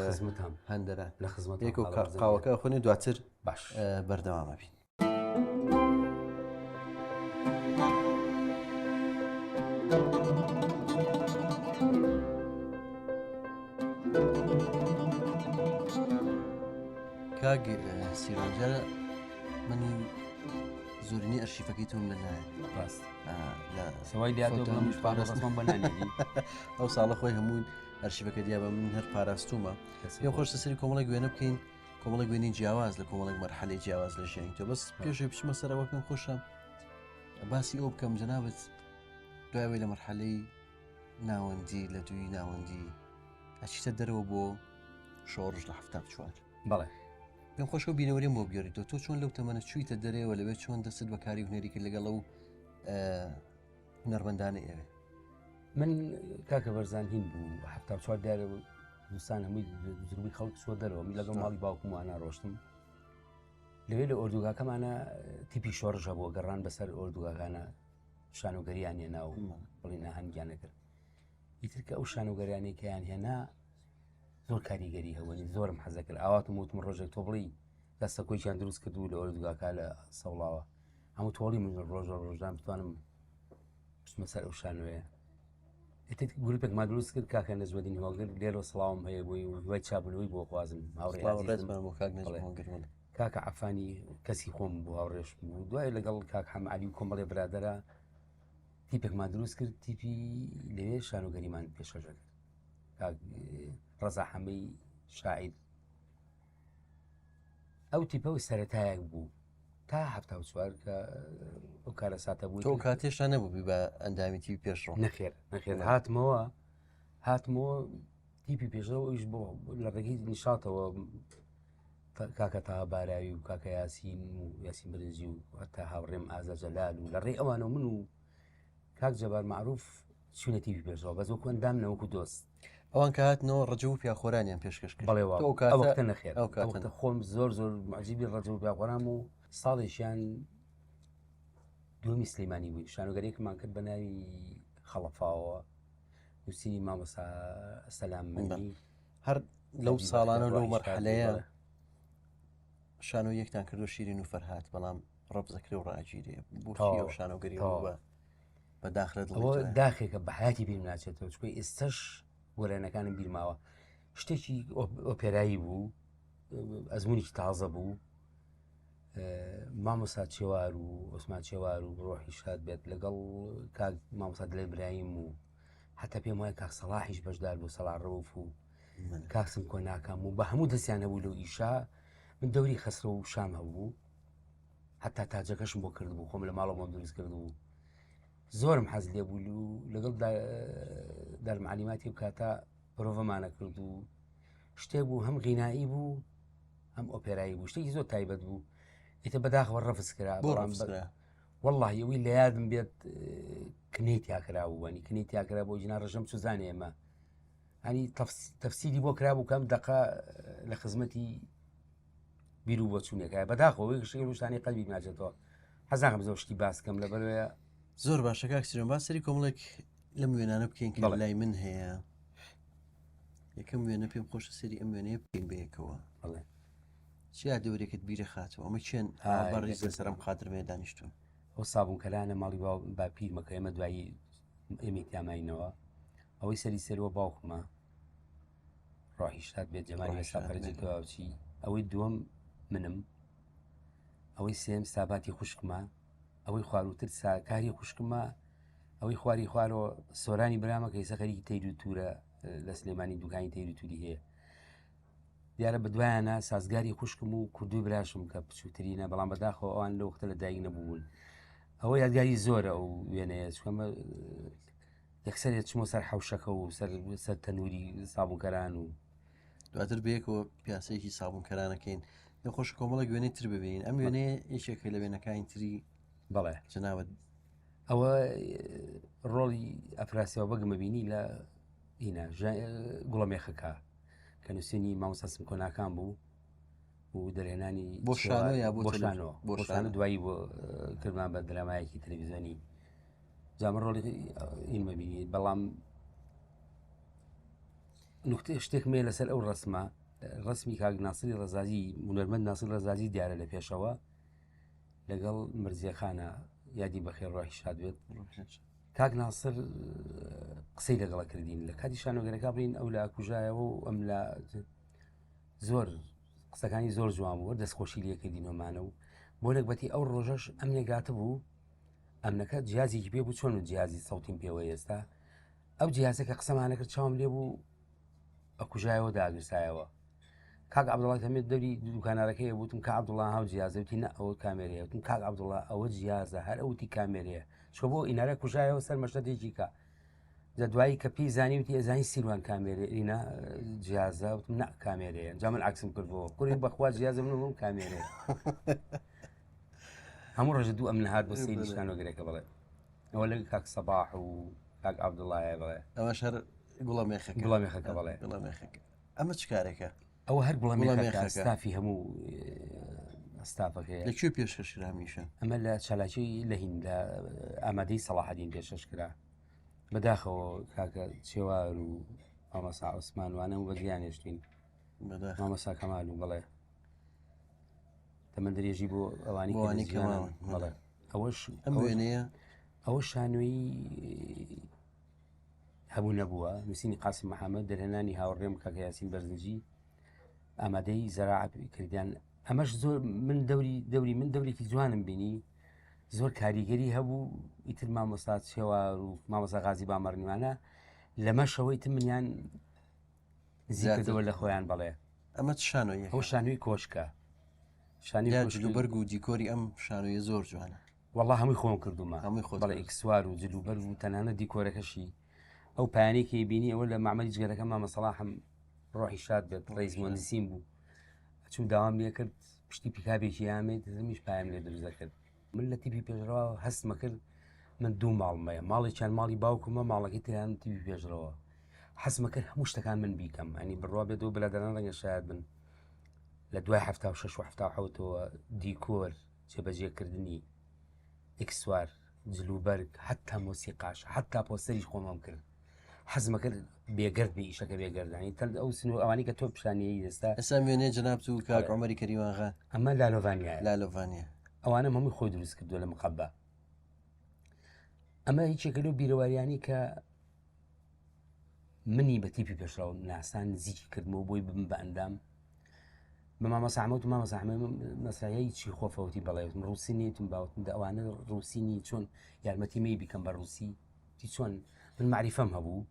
Speaker 2: خزمەتان
Speaker 1: هەندەران
Speaker 2: لە خزمەت
Speaker 1: یەکەوە قاوەکە خۆنی دواتر
Speaker 2: باش
Speaker 1: بەردەوامە بین. کاک سیروان جارە من زۆرینەی ئەرشیفەکەی تۆم لەلایە
Speaker 2: ڕاست سەوای
Speaker 1: ئەو ساڵە خۆی هەموو ئەرشیفەکە دیا بە من هەر پاراستومە پێم خۆش سەری کۆمەڵێک وێنە بکەین کۆمەڵێک وێنەی جیاواز لە کۆمەڵێک مەرحەلەی جیاواز لە ژیانی تۆ بەس پێشێ بچمە سەرەوە پێم خۆشە باسی ئەو بکەم جەنابەت دوایەوەی لە مەرحەلەی ناوەندی لە دووی ناوەندی ئەچیتە دەرەوە بۆ شۆڕش لە 74
Speaker 2: بەڵێ
Speaker 1: پێم خۆشە بینەوەریم بۆ بگەڕیتەوە تۆ چۆن لەو تەمەنە چوویتە دەرەوە لەوێ چۆن دەست بەکاری هونەری کرد لەگەڵ ئەو هونەرمەندانە ئێوێ
Speaker 2: من کاکە بەرزان هین بوو 74 دیارە کوردستان هەمووی زربی خەڵک چوە دەرەوە من لەگەڵ ماڵی باوکمانە ڕۆشتم لەوێ لە ئۆردوگاکەمانە تیپی شۆڕش هەبووە گەڕان بەسەر ئۆردوگاکانە شانۆگەریان هێنا و بڵێ ناهەنگیان نەکرد ئیتر کە ئەو شانۆگەریانەی کەیان هێنا زۆر کاریگەری هەبوونی زۆرم حەزە کرد ئاواتم وتم ڕۆژێک تۆ بڵی لە سەکۆیان دروست کرد و لە ئۆردوگاکە لە سەوڵاوە هەموو تۆڵی من ڕۆژە ڕۆژان بتوانم بچمە سەر ئەو شانۆیە ئیتر گروپێکمان دروست کرد کاکە نەجمەدین هۆگر لێرە سڵاوم هەیە بۆی و دوای چابنەوەی بۆ خوازم هاوڕێ کاکە عەفانی کەسی خۆم بوو هاوڕێش بوو دوای لەگەڵ کاک حەمە عەلی و کۆمەڵێ برادەرە تیپێکمان دروست کرد تیپی لەوێ شانۆگەریمان پێشکەش کرد کاک ڕەزا حەمەی شاعیر ئەو تیپە و سەرەتایەک بوو تا 74 کە ئەو کارەساتە بوو
Speaker 1: تۆ کاتێشتا نەبوو بە ئەندامی تیپی پێشڕەو
Speaker 2: نەخێر نەخێر هاتمەوە هاتمەوە تیپی پێشڕەو ئەویش بۆ لە ڕێگەی نیشاتەوە کاکە تاها باراوی و کاکە یاسین و یاسین برنجی و هەتا هاوڕێم ئازا جەلال و لە ڕێی ئەوانەوە من و کاک جەبار معروف چوونە تیپی پێشەوە بەس وەکو ئەندام نەوەکو دۆست
Speaker 1: ئەوان کە هاتنەوە ڕەجەب و پیاخۆرانیان پێشکەش کرد
Speaker 2: بەڵێ وا ئەو کاتە نەخێر ئەو کاتە خۆم زۆر زۆر معجیبی ڕەجەب و پیاخۆران و ساڵێکیان دووەمی سلێمانی بووین شانۆگەرێکمان کرد بە ناوی خەڵەفاوە نووسینی مامۆستا سەلام مەنی
Speaker 1: هەر لەو ساڵانە لەو مەرحەلەیە شانۆ یەکتان کردو شیرین و فەرهات بەڵام ڕەبزەکرێ و ڕاگیرێ بۆچی ئەو شانۆگەری بە بە داخلە
Speaker 2: دڵەوە داخێکە بە حیاتی بیر ناچێتەوە چکۆی ئێستش گۆرانەکانم بیرماوە شتێکی ئۆپێرایی بوو ئەزمونێکی تازە بوو مامۆسا چێوار و ئۆسمان چێوار و ڕۆحی شاد بێت لەگەڵ کاک مامۆسا دلێر برایم و حتا پێم وایە کاک سەڵاحیش بەشدار بوو سەڵاح ڕەوف و کاک سمکۆ ناکام و بە هەموو دەستیان هەبوو لەو ئیشا من دەوری خەسرە و شام هەبوو حتا تاجەکەشم بۆ کردبوو خۆم لە ماڵەوە بۆم دروست کردبوو زۆرم حەز لێ بوو و لەگەڵ دارمعلیماتی بکاتە پرۆڤەمانە کرد و شتێک بوو هەم غینایی بوو هەم ئۆپێرایی بوو شتێکی زۆر تایبەت بوو ئیتر بەداخەوە ڕەفز کرا
Speaker 1: بۆ ڕەفز کرا
Speaker 2: وەڵڵاهی ئەوەی لە یادم بێت کنەی تیاکرا بوو وانی کنەی تیاکرا بۆ جنا ڕژەم سوزانێ ئێمە هەنی تەفسیری بۆ کرا بوو کەم دەقە لە خزمەتی بیر و بۆچوونێکە بەداخەوە شتێک شتانی قەلبی ناچێتەوە حەزانم زۆر شتی باس کەم لەبەرەوەیە
Speaker 1: زۆر باشە کاک سیرۆن با سەری کۆمەڵێک لەم وێنانە بکەین کە لای من هەیە یەکەم وێنە پێم خۆشە سەری ئەم وێنەیە بکەین بەیەکەوە
Speaker 2: بەڵێ
Speaker 1: چ یادەوەرێکت بیرە خاتەوە ئەمە چێن بەڕیز لەسەر ئەم قادرمەیە دانیشتون
Speaker 2: ئەو سابوونکەرانە ماڵی باپیرمەکە ئێمە دوایی ئێمەی تیاماینەوە ئەوەی سەری سەروە باوکمە ڕۆحی شاد بێت جەمالی ئێستا فەرجێکەوە چی ئەوەی دووەم منم ئەوەی سێم ساباتی خوشکمە ئەوەی خواروتر ساکاری خوشکمە ئەوەی خواری خوارەوە سۆرانی برامە کە ئێستا خەریکی تەیر و تورە لە سلێمانی دوکانی تەیر و توری هەیە دیارە بەدوایانە سازگاری خوشکم و کوردوی براشم کە بچووترینە بەڵام بەداخەوە ئەوان لە وەختە لە دایک نەبوون ئەوە یادگاری زۆرە ئەو وێنەیە چکەمە یەکسەر چمە سەر حوشەکە و سەر سەر تەنووری سابوونکەران و
Speaker 1: دواتر بەیەکەوە پیاسەیەکی سابوونکەرانەکەین نەخۆش کۆمەڵە گوێنەی تر ببین ئەم وێنەیە یەکێکە لە وێنەکانی تری
Speaker 2: بەڵێ
Speaker 1: جناوت
Speaker 2: ئەوە ڕۆڵی ئەفراسیاو بەگمە بینی لە هینا گوڵەمێخەکە کە نووسینی مامۆستا سمکۆ ناکام بوو و دەرهێنانی
Speaker 1: بۆ شانۆ یا
Speaker 2: بۆ شانۆ بۆ شانۆ دوایی بۆ کردمان بە درامایەکی تەلەڤیزیۆنی جامە ڕۆڵی ئینمە بینی بەڵام نکتە شتێک مێ لەسەر ئەو ڕسمە ڕسمی کاک ناسری ڕزازی هونەرمەند ناسر ڕزازی دیارە لە پێشەوە لەگەڵ مرزیەخانە یادی بەخێر ڕۆحی شاد بێت کاک ناسر قسەی لەگەڵە کردین لە کاتی شانۆگەرەکە بڵین ئەو لا کوژایەوە و ئەم لە زۆر. قسەکانی زۆر جوان بوو دەستخۆشی لێکردینەوەمانە و بۆ نەگبەتی ئەو ڕۆژەش ئەمنێک بوو ئەمنەکە جیازێکی پێ بوو چۆن و جیازی سەوتیم پێوە ئێستا ئەو جیازە کە قسەمانە کرد چاوم لێ بوو ئەکوژایەوە داگرسایەوە کاک عبدڵای تەمێت دەوری دوکانارەکەی بوتم کە عبدڵا هاو جیازەوتی نە ئەوە کامێرەیە وتم کاک عبدڵا ئەوە جیازە هەر ئەوتی کامێرەیە چۆ بۆ ئینارە کوژایەوە سەر مەشتەتێکی کە جا دوایی کە پێی زانی وتی ئەزانی سیروان کامێرە ئینا جیازە وتم نا کامێرەیە جا من عکسم کردەوە کوری بەخوا جیازە من بووم کامێرەیە هەموو ڕۆژە دوو ئەم نهات بۆ سەیری شانۆگەرەکە بڵێ ئەوە لە کاک سەباح و کاک عەبدوڵایە بڵێ
Speaker 1: ئەوەش هەر گوڵە مێخەکە
Speaker 2: گوڵە مێخەکە بڵێ
Speaker 1: گوڵە مێخەکە ئەمە چ کارێکە
Speaker 2: ئەوە هەر گوڵە مێخەکە ستافی هەموو ستافەکەیە
Speaker 1: لە کوێ پێشکەش کرا هەمیشە
Speaker 2: ئەمە لە چالاکی لە هین لە ئامادەی سەڵاحەدین پێشکەش کرا بەداخەوە کاکە چێوار و مامەسا عوسمان وانە و بەجیان هێشتین مامەسا کەمال و بڵێ تەمەند درێژی بۆ ئەوانی
Speaker 1: ئەوانی کەماون
Speaker 2: بەڵێ ئەوەش
Speaker 1: ئەم وێنەیە
Speaker 2: ئەوە شانۆیی هەبوو نەبووە نووسینی قاسم محەممەد دەرهێنانی هاوڕێم کاکە یاسین بەرزنجی ئامادەی زەراعە کردیان ئەمەش زۆر من دەوری دەوری من دەورێکی جوانم بینی زۆر کاریگەری هەبوو ئیتر مامۆستا چێوار و مامۆستا غازی بامەڕنیوانە لەمەشەوەی تر منیان زیاترەوە لە خۆیان بەڵێ
Speaker 1: ئەمە چ شانۆیە
Speaker 2: ئەو شانوی کۆشکە
Speaker 1: شانی جلوبەرگ و دیکۆری ئەم شانۆیە زۆر جوانە
Speaker 2: وەڵا هەمووی خۆم کردومە
Speaker 1: هەمووی خۆت
Speaker 2: بەڵێ ئیکسوار و جلوبەرگ و تەنانەت دیکۆرەکەشی ئەو پایانەی کە بینی ئەوە لە مەعمەلی جگەرەکە مامە سەڵاحم ڕۆحی شاد بێت ڕێز مهندسین بوو چوم داوام لێ کرد پشتی پیکابێکی یامێت زمیش پایم لێ دروست دەکرد من لە تیپی پێشڕەوە هەستمە کرد من دوو ماڵمەیە ماڵێکیان ماڵی باوکمە ماڵەکەی تریان تیپی پێشڕەوە حەزمە کرد هەموو شتەکان من بیکەم ئەنی بڕوا بێت و برادەران ڕەنگە شاید بن لە دوای 76 و 77ەوە دیکۆر جێبەجێکردنی ئیکسوار، جلوبەرگ، حەتتا مۆسیقاش، حەتتا پۆستەریش خۆمم کرد. حەزمە کرد بێگەرد بێ ئیشەکە بێگەردانی تەل ئەو سنوور ئەوانی کە تۆ پیشانیەی ئێستا
Speaker 1: ئێستا وێنەی جەنابت و کاک عومەری کەریماغا
Speaker 2: ئەمە لالۆڤانیایە
Speaker 1: لالۆڤانیا
Speaker 2: ئەوانەم هەمووی خۆی دروست کردووە لە مقەبا ئەمە یەکێکە لەو بیرەواریانی کە منی بە تیپی پێشڕەو ناسان نزیکی کردمەوە بۆی ببم بە ئەندام بە مامۆستا ئەحمەد و مامۆستا ئەحمەد مەسرەیەی چی خۆفەوتی بەڵێ وتم ڕووسی نیتم باوتم دە ئەوانە ڕووسی نی چۆن یارمەتی می بیکەم بە ڕووسی تی چۆن من معریفەم هەبوو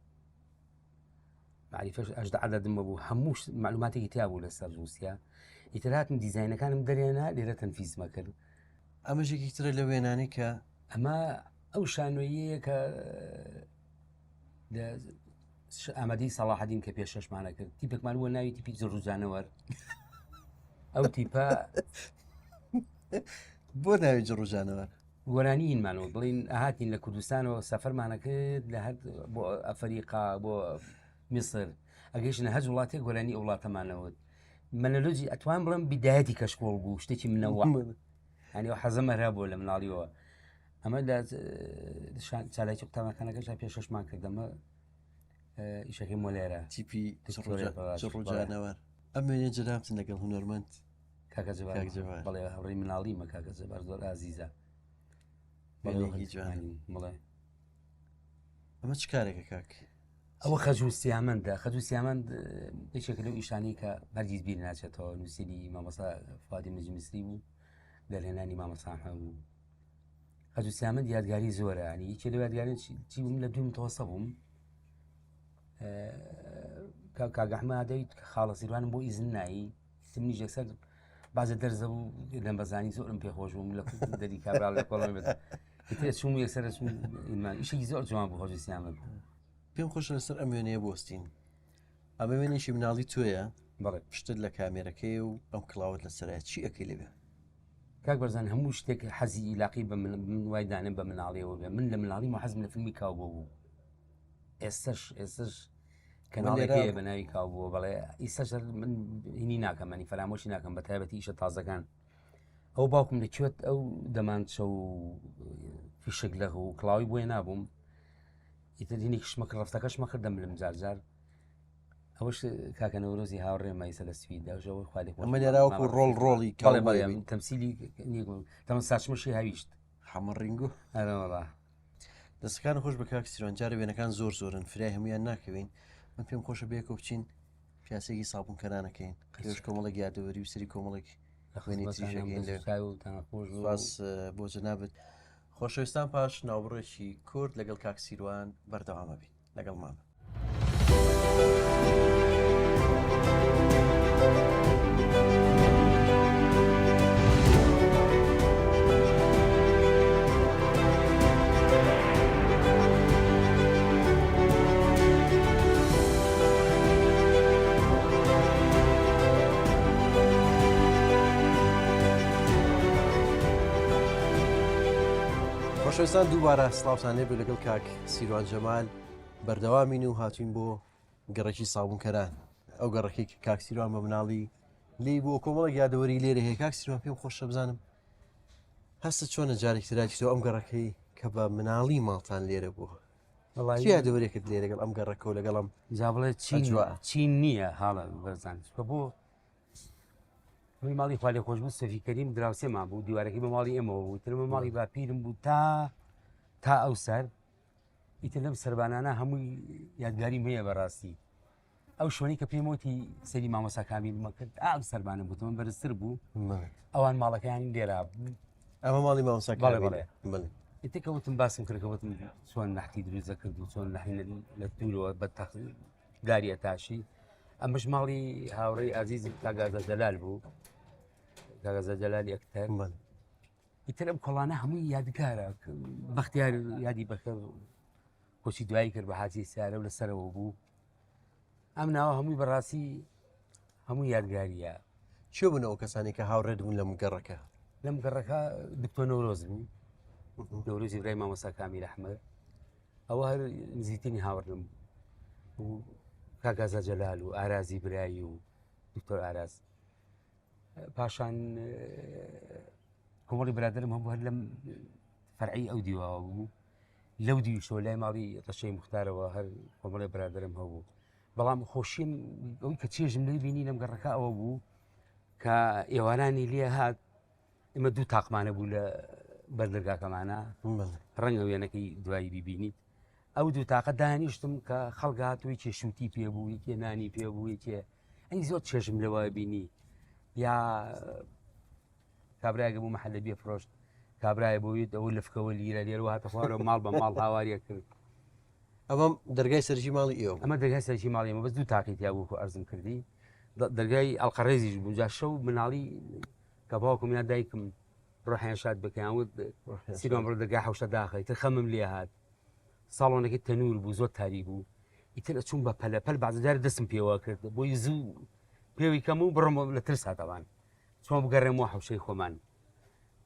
Speaker 2: معریفەش ئەژدە عەدەدم هەبوو هەموو معلوماتێکی تیا بوو لەسەر ڕووسیا ئیتر هاتم دیزاینەکانم دەرێنا لێرە تەنفیزمە کرد
Speaker 1: ئەمەش یەکێکی ترە لە وێنانەی کە
Speaker 2: ئەمە ئەو شانۆییە کە لە ئامادەی سەڵاحەدین کە پێشەشمانە کرد تیپێکمان بووە ناوی تیپی جڕوجانەوەر ئەو تیپە
Speaker 1: بۆ ناوی جڕوجانەوەر
Speaker 2: گۆرانی هینمانەوە بڵین هاتین لە کوردستانەوە سەفەرمانە کرد لە هەر بۆ ئەفریقا بۆ میسر ئەگەیشتە هەر وڵاتێک گۆرانی ئەو وڵاتەمانەوت مەنەلۆجی ئەتوان بڵم بیدایەتی کەشکۆڵ بوو شتێکی منەوە هەنی حەزەمە هەرا بوو لە مناڵیەوە ئەمە لە چالاکی قوتابخانەکەشا پێشەشمان کرد ئەمە ئیشەکەی مۆلێرە
Speaker 1: تیپی ڕوجانەوە ئەم وێنە جەنابتن لەگەڵ هونەرمەند
Speaker 2: کاکە جەبار بەڵێ هاوڕێی مناڵیمە کاکە جەبار زۆر ئازیزە
Speaker 1: بڵێ ئەمە چ کارێکە کاک
Speaker 2: ئەوە خەجو سیامەندە خەجو سیامەند یەکێکە لەو ئیشانی کە هەرگیز بیر ناچێتەوە نووسینی مامۆستا فادی مجمسری بوو دەرهێنانی مامۆستا بوو خەجو سیامەند یادگاری زۆرە ینی یەکێ لە یادگاری چی بووم لە دوو متەوەسە بووم کاگەحمە دەویت کە خاڵە سیروانم بۆ ئیزن نایی سمنیش یەکسەر بازە دەرزە بوو لەم بەزانی زۆرم پێخۆش بووم لە دەری کابرا لە کۆڵم بێت ئیتر چووم یەکسەر چووم ئیمان ئیشێکی زۆر جوان بوو خەجو سیامەند
Speaker 1: پێم خۆشە لەسەر ئەم وێنەیە بوەستین ئەمە وێنێکی مناڵی تۆیە
Speaker 2: بەڵێ
Speaker 1: پشتت لە کامێرەکەی و ئەم کڵاوت لەسەرە چی ئەەکەی لەوێ
Speaker 2: کاک بەرزان هەموو شتێک حەزی ئیلاقی بە من من وای دانێم بە مناڵیەوە بێ من لە مناڵی حەزم لە فیلمی کاو بۆ بوو ئێستش ئێستش کەناڵێک بە ناوی کاو بووە بەڵێ ئیسەش من هینی ناکەم منی فەرامۆشی ناکەم بە تایبەتی ئیشە تازەکان ئەو باوکم لە کوێت ئەو دەمانچە و فیشک لەغ و کڵاوی بۆیە نابووم ئیتر هینێکیشمە کرد ڕفتەکەشمە کرد دەملم جار جار ئەوەش کاکە نەورۆزی هاوڕێمە ئیسە لە سوید دەژەوە خوا لێ
Speaker 1: ئەمە لێرا وەکو ڕۆڵ ڕۆڵی
Speaker 2: بەڵێ بەڵێ تەمسیلی تەمە ساچمەشی هاویشت
Speaker 1: حەمە ڕینگو
Speaker 2: ئەرەوەڵا
Speaker 1: دەستەکان خۆش بە کاک سیروان جارە وێنەکان زۆر زۆرن فرای هەمویان ناکەوین من پێم خۆشە بەیەکەوە بچین. پیاسێکی سابوونکەرانەکەین لێش کۆمەڵێک یادەوەری و سری کۆمەڵێک خوێنی تریشەکەین لێ سپاس بۆ جەنابت خۆشەویستان پاش ناوبڕێکی کورد لەگەڵ کاک سیروان بەردەوامە بین لەگەڵمان بن. خۆشەویستان دووبارە سڵاوتان لێبێ لەگەڵ کاک سیروان جەمال بەردەوامین و هاتوین بۆ گەڕەکی سابونکەران ئەو گەڕەکەی کە کاک سیروان بە مناڵی لێی بووە کۆمەڵێک یادەوەری لێرە هەیە کاک سیروان پێم خۆشە بزانم هەستە چۆنە جارێک تراچیتەوە ئەم گەڕەکەی کە بە مناڵی ماڵتان لێرە بووە چ یادەوەرێکت لێ لەگەڵ ئەم گەڕەکە و لەگەڵم
Speaker 2: جا بڵێ چی چین نییە هاڵە بەرزان چکە بۆ من ماڵی خوالێ خۆش بوو سەفی کەریم دراوسێمان بوو دیوارەکەی بە ماڵی ئێمەوە بوو ترمە ماڵی باپیرم بوو تا تا ئەو سەر ئیتر لەم سەربانانە هەمووی یادگاریم هەیە بەڕاستی ئەو شوێنی کە پێم وتی سەری مامۆسا کامیلمە کرد ئەم سەربانە بوو تەمەن بەرزتر بوو ئەوان ماڵەکەیان لێرا بوو
Speaker 1: ئەمە ماڵی مامۆسا
Speaker 2: بەڵێ بەڵێ بەڵێ ئیتر کە وتم باسم کرد کە وتم چۆن نەحتی دروست دەکرد و چۆن نەحی لە دوورەوە بە تەخ داری ئەتاشی ئەمەش ماڵی هاوڕێی ئازیزی کاگازە جەلال بوو کاگازە جەلالی ئەکتەر
Speaker 1: بەڵێ
Speaker 2: ئیتر ئەم کۆڵانە هەمووی یادگارە بەختیار یادی بەخێر کۆچی دوایی کرد بە حاجی سیارە و لەسەرەوە بوو ئەم ناوە هەمووی بەڕاستی هەموو یادگاریە
Speaker 1: چێ بوون ئەو کەسانی کە هاوڕێت بوون لەم گەڕەکە
Speaker 2: لەم گەڕەکە دکتۆر نەورۆز بوو نەورۆزی برای مامۆستا کامیل ئەحمەد ئەوە هەر نزیکترین هاوڕێم بوو کاک ئازا جەلال و ئارازی برایی و دکتۆر ئاراز پاشان کۆمەڵی برادرم هەبوو هەر لەم فەرعی ئەو دیواوە بوو لەو دیویشەوە لای ماڵی ڕەشەی مختارەوە هەر کۆمەڵی برادرم هەبوو بەڵام خۆشیم ئەوی کە چێژم لێ بینی لەم گەڕەکە ئەوە بوو کە ئێوارانی لێ هات ئێمە دوو تاقمانە بوو لە بەردەرگاکەمانە ڕەنگە وێنەکەی دوایی ببینیت ئەو دوو تاقە دانیشتم کە خەڵک هاتووی چێ شووتی پێ بوو یەکێ نانی پێ بوو یەکێ ئەی زۆر چێژم لەوە بینی یا کابراگە بوو محلە بێ فرۆشت کابرای بۆیت ئەوە لفکەوە لیرە لێرەوە هاتە خوارەوە ماڵ بە ماڵ هاواریە کرد
Speaker 1: ئەمە دەرگای سەرجی ماڵی ئێوە
Speaker 2: ئەمە دەرگای سەرجی ماڵی ئێمە بەس دوو تاقی تیا بوو ئەرزم کردی دەرگای ئەڵقەڕێزیش بوو جا شەو مناڵی کە باوکم یا دایکم ڕۆحیان شاد بکەیان وت سیروان بڕۆ دەرگای حەوشە داخە ئیتر خەمم لێ هات ساڵۆنەکەی تەنور بوو زۆر تاریک بوو ئیتر ئەچوم بە پەلە پەل بەعزە جار دەستم پێوە کرد بۆی زوو پێوی کەم و بڕم لە ترس هاتەوان چۆن بگەڕێمەوە حەوشەی خۆمان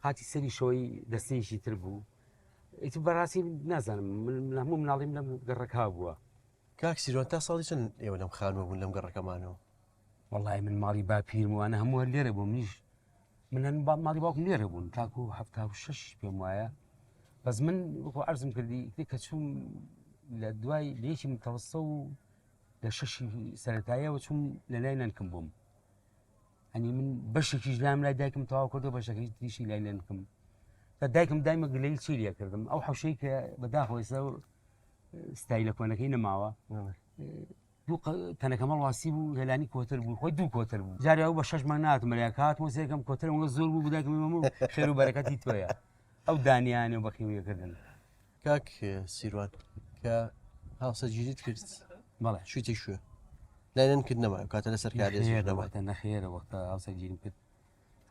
Speaker 2: قاتی سەری شەوەی دەستەیەکی تر بوو ئیتر بەڕاستی نازانم من هەموو مناڵیم لەم گەڕەکە بووە
Speaker 1: کاک سیروان تا ساڵی چەند ئێوە لەم خانووە بوون لەم گەڕەکەمانەوە
Speaker 2: وەڵای من ماڵی باپیرم وانە هەموو هەر لێرە بووم منیش من هەن با ماڵی باوکم لێرە بوون تاکو 76 پێم وایە بەس من وەکو عەرزم کردی کە چووم لە دوای لە یەکی متەوەسە و لە شەشی سەرەتاییەوە چووم لە لای نەنکم بووم ئەنی من بەشێکیش لام لای دایکم تەواو کردو بەشەکەی تریشی لای نەنکم کە دایکم دایمە گلەی چی لێ کردم ئەو حوشەی کە بەداخەوە ئێستا ستایلە کۆنەکەی نەماوە دوو تەنەکە مەڵواسی بوو هێلانی کۆتر بوو خۆی دوو کۆتر بوو جارێ ئەو بە شەش مانگ ناتم لە کاتم سێکەم کۆتر وە زۆر بوو بدایکم مەمو خێر و بەرەکەتی تۆیە ئەو دانیانێ و بەخیویەکردن
Speaker 1: کاک سیروان کە هاوسەرگیریت کرد
Speaker 2: بەڵێ
Speaker 1: چویتە کوێ لای نەنکت نەما ئەو کاتە لەسەر کارێز
Speaker 2: نەخێرە وەختە نەخێرە وەختە هاوسەرگیریم کرد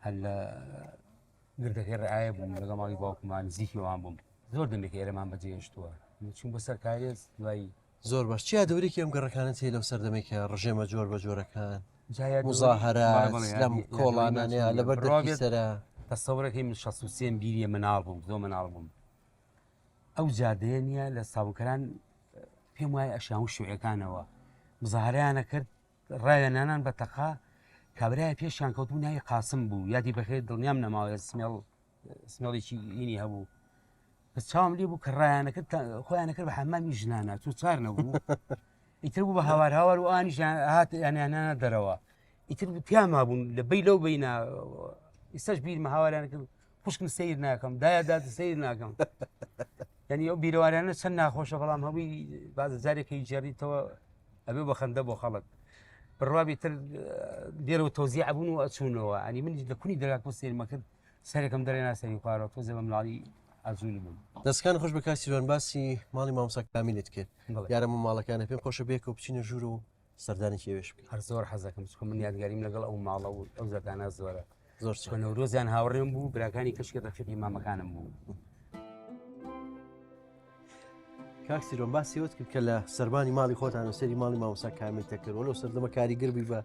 Speaker 2: هەر لە گردەکەی ڕعایە بووم لەگەڵ ماڵی باوکمان نزیکی وان بووم زۆر دەمێک ئێرەمان بەجێهێشتووە چوون بۆ سەر کارێز دوایی
Speaker 1: زۆر باش چیا دەورێکی ئەم گەڕەکانە هەیە لەو سەردەمێک کە ڕژێمە جۆر بە جۆرەکان مزاهرات لەم کۆڵانانەیە لەبەر دەرکی سەرە
Speaker 2: تەسەورەکەی من 63 بیریە مناڵ بووم زۆر مناڵ بووم ئەو جادەیە نییە لە ساوکەران پێم وایە ئەشیان و شوعەکانەوە مزاهرەیانە کرد ڕایەنانان بە تەقا کابرایە پێشیان کەوتبوو ناوی قاسم بوو یادی بەخێر دڵنیام نەماوە سمێڵ سمێڵێکی ئینی هەبوو بەس چاوم لێ بوو کە ڕایانەکرد خۆیانە کرد بە حەمامی ژنانە چون چار نەبوو ئیتر بوو بە هاوار هاوار و ئانیش هات یانیانە دەرەوە ئیتر پیاما بوون لە بەی لەو بینە ئیسەش بیرمە هاواریان کرد خوشکم سیر ناکەم دایە داد سیر ناکەم یعنی ئەو بیرەوارانە چەند ناخۆشە بەڵام هەمووی بازە جارێکی جێڕیتەوە ئەبێ بە خەندە بۆ خەڵک. بڕوابی تر لێرەوە تۆزیع بوون و ئەچوونەوە ئەنی من لە کونی دەرگاکە سێرمە کرد سەرێکم دەرێنا سەری خوارەوە تۆزێ بە مناڵی ئازول بووم.
Speaker 1: دەستەکانت خۆش بێ کاک سیروان باسی ماڵی مامۆستا کامیلت کرد دیارە من ماڵەکانە پێم خۆشە بێکەوە بچینە ژوورە و سەردانێکی ئەوێش بکەین.
Speaker 2: هەر زۆر حەزەکەم چونکە من یادگاریم لەگەڵ ئەو ماڵە و ئەو زەردانە زۆرە.
Speaker 1: زۆر
Speaker 2: چونکە نەورۆزیان هاوڕێم بوو براکانی کەشکی ڕەفیقی مامەکانم بوو.
Speaker 1: کاک سیرۆن باسی وت کرد کە لە سەربانی ماڵی خۆتان و سەری ماڵی مامۆستا کامیل دەکرد وەلو سەردەمە کاریگەر بووی بە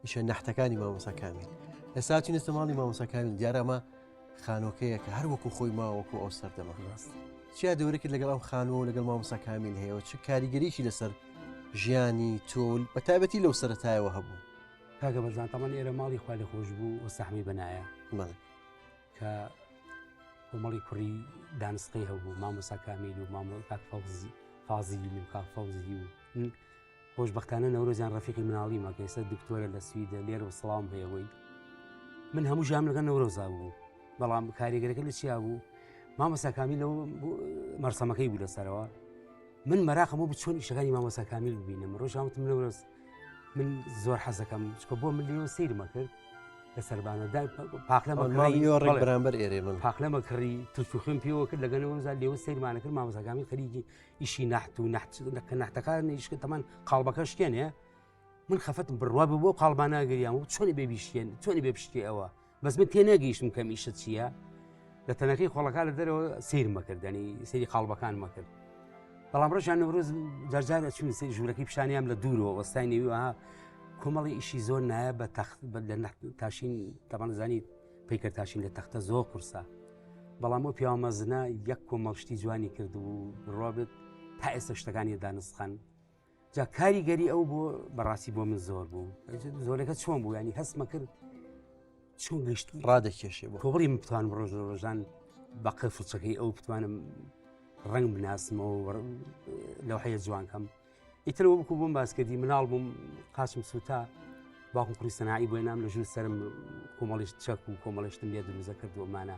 Speaker 1: ئیشە نەحتەکانی مامۆستا کامیل ئێستا چینەتە ماڵی مامۆستا کامیل دیارە ئەمە خانۆکەیە کە هەر وەکو خۆی ماوەکو ئەو سەردەمە
Speaker 2: ڕاست
Speaker 1: چیا دەورەکرد لەگەڵ ئەم خانووە و لەگەڵ مامۆستا کامیل هەیە و چ کاریگەریی لەسەر ژیانی تۆ بە تایبەتی لەو سەرەتایەوە هەبوو
Speaker 2: کاکە بەرزان تەمان ئێرە ماڵی خوای لە خۆش بوو و سەحمی بەنایە
Speaker 1: بەڵێ
Speaker 2: کە کۆمەڵی کوڕی دانسقەی هەبوو مامۆسا کامیل و مامۆ کاک فەوزی فازیل و کاک فەوزی و خۆشببختانە نەورۆزیان ڕەفیقی مناڵیمە کە ئێستا دکتۆرە لە سویدە لێرە و سڵاوم هەیە بۆی من هەموو ژیانم لەگەڵ نەورۆزا بوو بەڵام کاریگەرەکە لە چیا بوو مامۆسا کامیل لەو مەرسەمەکەی بوو لەسەرەوە من مەراقم بوو چۆن ئیشەکانی مامۆسا کامیل ببینم ڕۆژاوتم نەورۆز من زۆر حەزەکەم چکە بۆ من لێەوە سەیرمە کرد لە سەربانە پاقلەمە
Speaker 1: ڕێک بەرامبەر ئێرێ من
Speaker 2: پاقلەمە کڕی ترس و خوێن پێوە کرد لەگەنەوە زار لێوە سەیرمانە کرد مامۆساکانی خەریکی ئیشی نەحت و نەحت کە نەحتەکان ئیشکە تەمان قاڵبەکە شکێنێ من خەفەتم بڕوا بوو بۆ قاڵبانە گریان و چۆنی بێ بیشکێن چۆنی بێ پشتێ ئەوە بەس من تێنەگەیشتم کەم ئیشە چییە لە تەنەکەی خۆڵەکە لە دەرەوە سیرمە کردنی سەری قاڵبەکانمە کرد بەڵام ڕۆژان نەورۆز جارجار ئەچوون سەری ژوورەکەی پیشانیان لە دوورەوە وەستای نێوی کۆمەڵی ئیشی زۆر نایە بە تەخت لە تاشین تەمان زانی پەیکەر تاشین لە تەختە زۆر قورسە بەڵام ئەو پیاوە مەزنە یەک کۆمەڵ شتی جوانی کرد و بڕوا بێت تا ئێستا شتەکانی دانسخان جا کاریگەری ئەو بۆ بەڕاستی بۆ من زۆر بوو زۆرەکە چۆن بوو ینی هەستمە کرد چۆن گەشت
Speaker 1: ڕادەکێشێ بۆ
Speaker 2: کۆبڵی من بتوانم ڕۆژ لە ڕۆژان بە قەفڵچەکەی ئەو بتوانم ڕنگ بناسمەوە لەو حەیە جوانکەم ئیتر وەکو بۆم باس کردی مناڵ بووم قاچم سوتا باوکم کوڕی سەناعی بۆ نام لە ژوور سەرم کۆمەڵیش چەک و کۆمەڵشتم لێ دروزە کردووەمانە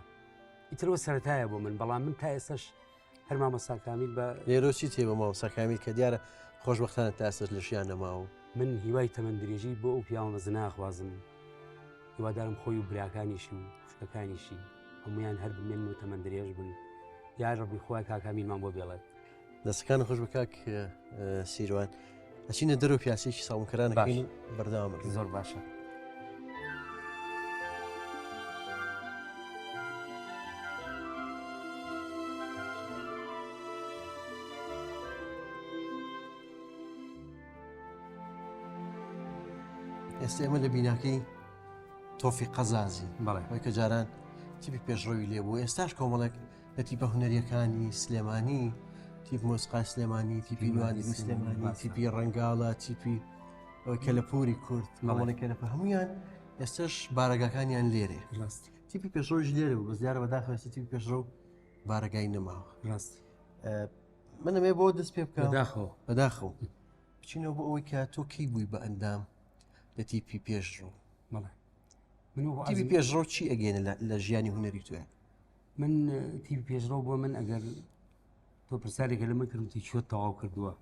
Speaker 2: ئیترەوە سەرەتایە بۆ من بەڵام من تا ئێستش هەر مامۆستا کامیل بە
Speaker 1: لێرۆ چی تێ بە مامۆستا کامیل کە دیارە خۆشبەختانە تا ئێستش لە ژیان نەماوە
Speaker 2: من هیوای تەمەن درێژی بۆ ئەو پیاوە مەزنە ئەخوازم هیوادارم خۆی و براکانیشی و خوشکەکانیشی هەمویان هەر بمێن و تەمەن درێژ بن یا ڕەبی خوای کاکامیلمان بۆ بێڵێت
Speaker 1: دەستەکان خۆش بە کاک سیروان ئەچینە دەرەوە پیاسێکی ساڵکەرانەکەین و بەردەوام
Speaker 2: زۆر باشە.
Speaker 1: ئێستا ئێمە لە بیناکەی تۆفی قەزازی
Speaker 2: بەڵێ
Speaker 1: کە جاران تیپی پێشڕەوی لێبوو ئێستاش کۆمەڵێک لە تیپە هونەریەکانی سلێمانی تیپ مۆسقای سلێمانی تیپی نواندنی سلێمانی تیپی ڕەنگاڵە تیپی کەلەپوری کورد مەڵی کەلەپە هەمویان ئێستش بارەگاکانیان لێرێ
Speaker 2: ڕاست
Speaker 1: تیپی پێشڕەویش لێرە بوو بەس دیارە بەداخەوە ئێستا تیپی پێشڕەو بارەگای نەماوە
Speaker 2: ڕاست
Speaker 1: من ئەمێ بۆ دەست پێ بکەم
Speaker 2: بەداخەوە
Speaker 1: بەداخەوە بچینەوە بۆ ئەوەی کە تۆ کەی بووی بە ئەندام لە تیپی پێشڕەو
Speaker 2: بەڵێ من
Speaker 1: تیپی پێشڕەو چی ئەگەێنە لە ژیانی هونەری توێ
Speaker 2: من تیپی پێشڕەو بۆ من ئەگەر تۆ پرسیارێکە لە من کردوتی چۆت تەواو کردووە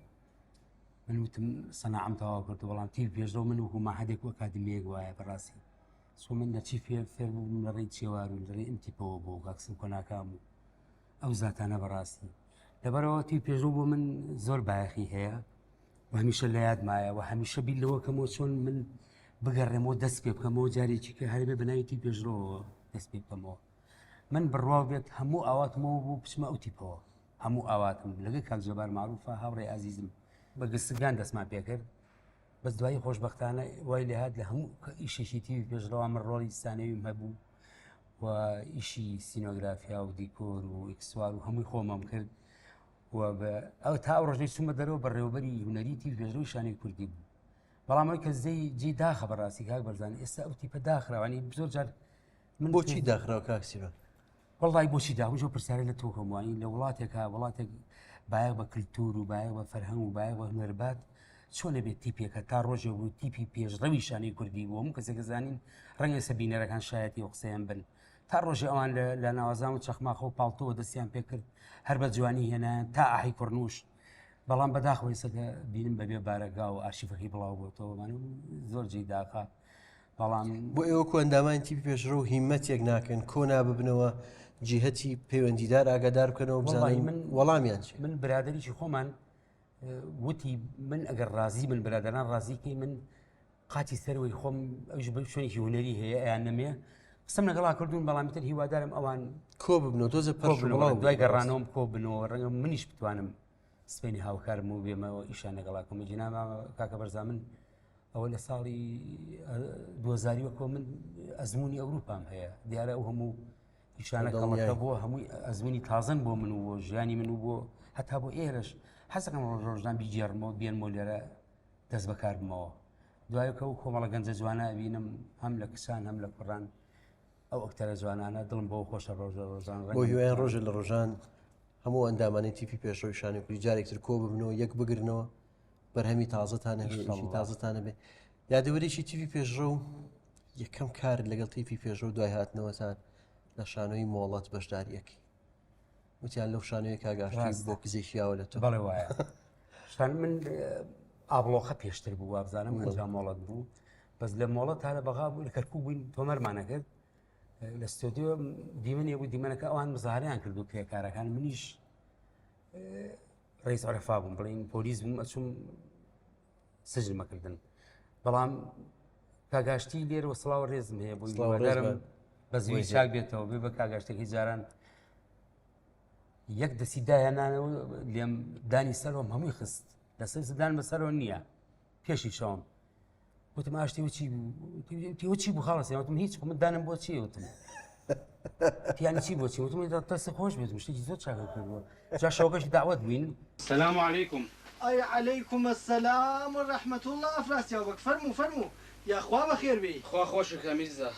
Speaker 2: من وتم سەناعەم تەواو کردو بەڵام تیپی پێشڕەو من وەکو مەعهەدێک و ئەکادیمیەک وایە بەڕاستی سۆ من لە چی فێر فێر بووم لە ڕێی چێوار و لە ڕێی ئەم تیپەوە بۆ کاکسم کۆناکام و ئەو زاتانە بەڕاستی لەبەرەوە تیپی پێشڕەو بۆ من زۆر بایەخی هەیە و هەمیشە لە یادمایە و هەمیشە بیر لەوە کەمەوە چۆن من بگەڕێمەوە دەست پێ بکەمەوە جارێکی کە هەربێ بە ناوی تیپی پێشڕەوەوە دەست پێ بکەمەوە من بڕوا بێت هەموو ئاواتمەوە بوو بچمە ئەو تیپەوە هەموو ئاواتم لەگە کاک جەبار معروفە هاوڕێ ئازیزم بە گسگان دەستمان پێکرد بەس دوایی خۆشببختانە وای لێهات لە هەموو ئیشێکی تیپی پێشڕەوە من ڕۆڵی سانەویم هەبوو و ئیشی سینۆگرافیا و دیکۆر و ئیکسوار و هەمووی خۆمم کرد و ئەو تا ئەو ڕۆژەی چوومە دەرەوە بەڕێوەبەری هونەری تیپی پێشڕەوی شانۆی کوردی بوو بەڵام ئەوی کە زەی جێی داخە بەڕاستی کاک بەرزان ئێستا ئەو تیپە داخراوانی زۆر جار
Speaker 1: من بۆچی داخراوە کاک سیروان
Speaker 2: وەڵی بۆچی داخ پرسیارە لە تۆ هەمووانی لە وڵاتێکا وڵاتێک بایەخ بە کللتور و بایەخ بە فەرهەنگ و بایەخ بە هونەربات چۆنە بێت تیپێکە تا ڕۆژێ بوو تیپی پێشڕەوی شانۆی کوردی بوو هەموو کەسێکە زانین ڕەنگە سەبینەرەکان شایەتی و قسەیان بن تا ڕۆژێ ئەوان لە ناوازان و چەخماخە و پاڵتۆوە دەستیان پێکرد هەر بە جوانی هێنایان تا ئاهی کوڕنوش. بەڵام بەداخەوە ئێستا کە بینم بەبێ بارەگا و ئارشیفەکەی بڵاو بۆتەوە زۆر جێی داخە بەڵام
Speaker 1: بۆ ئێوە کۆئەندامانی تیپی پێشڕەو هیمەتێک ناکەن کۆ ناببنەوە جیهەتی پەیوەندیدار ئاگادار بکەنەوە بزانن
Speaker 2: من
Speaker 1: وەڵامیان چی
Speaker 2: من برادریی خۆمان وتی من ئەگەر ڕازی من برادران ڕازیکەی من قاتی سەرەوەی خۆم ئەوش بە شوێنێکی هونەری هەیە ئەیان نەمێ قسەم لەگەڵا کردوون بەڵام تر هیوادارم ئەوان
Speaker 1: کۆ ببنەوە تۆزە پەرش و بڵاو
Speaker 2: دوای گەڕانەوەم کۆ بنەوە ڕەنگە منیش بتوانم سپێنی هاوکارم و بێمەوە ئیشان لەگەڵا کەم جینا کاکە بەرزا من ئەوە لە ساڵی دوزاری وەکۆ من ئەزمموی ئەوروپام هەیە دیارە ئەو هەموو ئیشانە کەڵەکە بۆ هەمووی ئەزمموی تازن بۆ من و بۆ ژیانی من و بۆ هەتا بۆ ئێرەش حەزەکەم ڕۆژ ڕۆژان بیگێڕمەوە بێنمەوە لێرە دەست بەکار بمەوە دوای کە و کۆمەڵە گەنجە جوانە ئەبینم هەم لە کچان هەم لە کوڕان ئەو ئەکتەرە جوانانە دڵم بۆ خۆشە ڕۆژە ڕۆژان
Speaker 1: بۆ هیوایان ڕۆژە لە ڕۆژان هەموو ئەندامانی تیپی پێشڕەوی شانۆی کوردی جارێکتر کۆ ببنەوە یەک بگرنەوە بەرهەمی تازەتان هەبێ ئیشی تازەتان هەبێ یادەوەریی تیپی پێشڕەو یەکەم کارت لەگەڵ تیپی پێشڕەو دوای هاتنەوەتان لە شانۆی مۆڵەت بەشداریەکەی وتیان لەو شانۆیە کاگاشتی بۆ کزێکی یاوە لە تۆ
Speaker 2: بەڵێ وایە شان من ئابڵۆخە پێشتر بوو وابزانم ئەنجا مۆڵەت بوو بەس لە مۆڵەت تا لە بەغا بوو لە کەرکوک بووین تۆمەرمانە کرد لە ستۆدیۆ دیمەنێ بوو دیمەنەکە ئەوان مزاهرەیان کردو کرێکارەکان منیش ڕیز عرفا بووم بڵین پۆلیس بووم ئەچوم سجنمەکردن بەڵام کاگاشتی لێرەوە سڵاو ڕێزم هەیە بۆ هیوادارم بە زووی چاک بێتەوە بێ بە کاگاشتەکەی جاران یەک دەسی دایانانەوە لێم دانی سەرۆم هەمووی خست لەسەر زدان بەسەرەوە نییە پێشی شەوم وتم ئاشتی وچی بوو چی بوو خاڵەسی وتم هیچ من دانم بۆ چی وتم یانی چی بۆچی وتم دەست خۆش بێت شتێکی زۆر چاکە کردووە جا شەوەکەشی داوت بووین
Speaker 3: سلام علیکم.
Speaker 4: ئەی علیکم السلام و رحمە اللە ئەفراسیاو بەگ فەرموو فەرموو یاخوا بەخێر بێی.
Speaker 3: خوا خۆشت کە میرزا.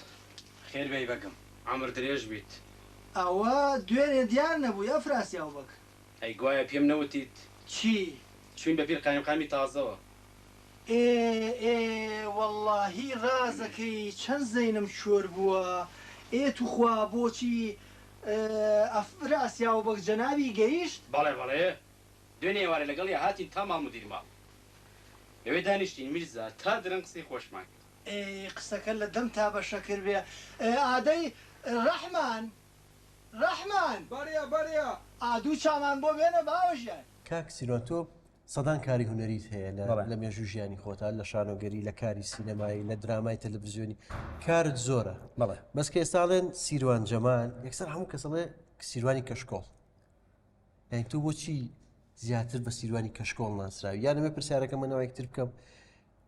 Speaker 3: خێر بێی بەگم عەمر درێژ بیت.
Speaker 4: ئەوە دوێنێ دیار نەبووی ئەفراسیاو بەگ.
Speaker 3: ئەی گوایە پێم نەوتیت.
Speaker 4: چی؟
Speaker 3: چووین بە پیر قایمقامی تازەوە.
Speaker 4: ئێ ئێ وەڵاهی ڕازەکەی چەند زەینم کۆر بووە ئێ توخوا بۆچی ئەفراسیاو بەگ جەنابی گەیشت؟
Speaker 3: بەڵێ بەڵێ دوێنێ ئێوارێ لەگەڵیا هاتین تا ماڵ مودیر ماڵ لەوێ دانیشتین میرزا تا درەنگ قسەی خۆشمان کرد.
Speaker 4: ئێ قسەکە لە دەمتا بە شەکر بێ ئادەی ڕەحمان ڕەحمان.
Speaker 5: بەڕێ بەڕێ.
Speaker 4: ئا دوو چامان بۆ بێنە باوە ژیان.
Speaker 1: کاک سیروان تۆ سەدان کاری هونەریت هەیە لە مێژوو ژیانی خۆتا لە شانۆگەری لە کاری سینەمایی لە درامای تەلەڤزیۆنی کارت زۆرە
Speaker 2: بەڵێ
Speaker 1: بەس کە ئێستاڵێن سیروان جەمال یەکسەر هەموو کەسڵێ سیروانی کەشکۆڵ یعنی تۆ بۆچی زیاتر بە سیروانی کەشکۆڵ ناسراوی یانەمە پرسیارەکە منەوەیەکتر بکەم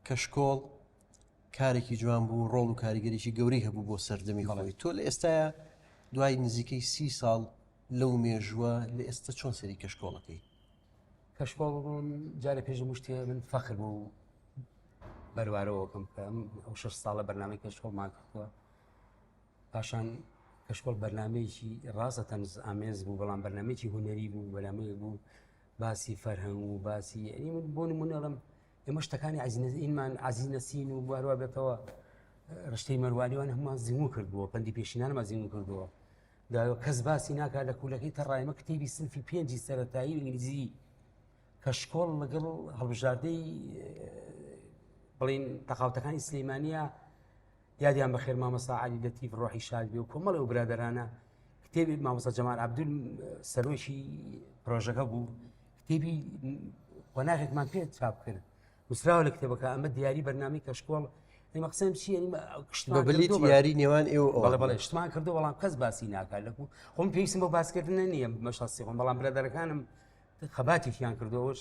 Speaker 1: کەشکۆڵ کارێکی جوان بوو ڕۆڵ و کاریگەریی گەورەی هەبوو بۆ سەردەمی خۆی تۆ لە ئێستاە دوای نزیکەی سی ساڵ لەو مێژووە لە ئێستا چۆن سەری کەشکۆڵەکەی
Speaker 2: کەشکۆڵ بووم جارێ پێش هەموو شتێ من فەخر بوو بەروارەوەکەم کە ئەو شش ساڵە بەرنامەی کەشکۆڵمان کردووە پاشان کەشکۆڵ بەرنمەیەکی ڕاستە تەنز ئامێز بوو بەڵام بەرنمەیەکی هونەری بوو بەرنمەیەک بوو باسی فەرهەنگ و باسی یعنی من بۆ نمونەڵم ئێمە شتەکانی عزیزینمان عزیز نەسین و باروا بێتەوە ڕشتەی مەروانیوان هەمووان زیموو کردووە پەندی پێشینانمان زیموو کردووە دایۆ کەس باسی ناکات لە کولەکەی تەڕایمە کتێبی سنفی پێنجی سەرەتایی و ئینگلیزی کە شکۆڵ لەگەڵ هەڵبژاردەی بڵین تەقاوتەکانی سلەیمانە یادیان بەخێر مامۆستا علی لەتیف ڕۆحی شاد بێ و کۆمەڵی و برادرانە کتێبی مامۆستا جەمال عەبدول سەرۆکی پرۆژەکە بوو کتێبی قۆناغێکمان پێ چاپ کرد نووسراوە لە کتێبەکە ئەمە دیاری بەرنامەی کەشکۆڵ ئێمە قسەم چییە
Speaker 1: بە بلیت یاری نێوان ئێوە
Speaker 2: بەڵێ بەڵێ شتمان کردو بەڵام کەس باسی ناکات لەکو خۆم پێویستم بۆ باسکردن نییە مەشخەسی خۆم بەڵام برادەرەکانم خەباتێکیان کردەوە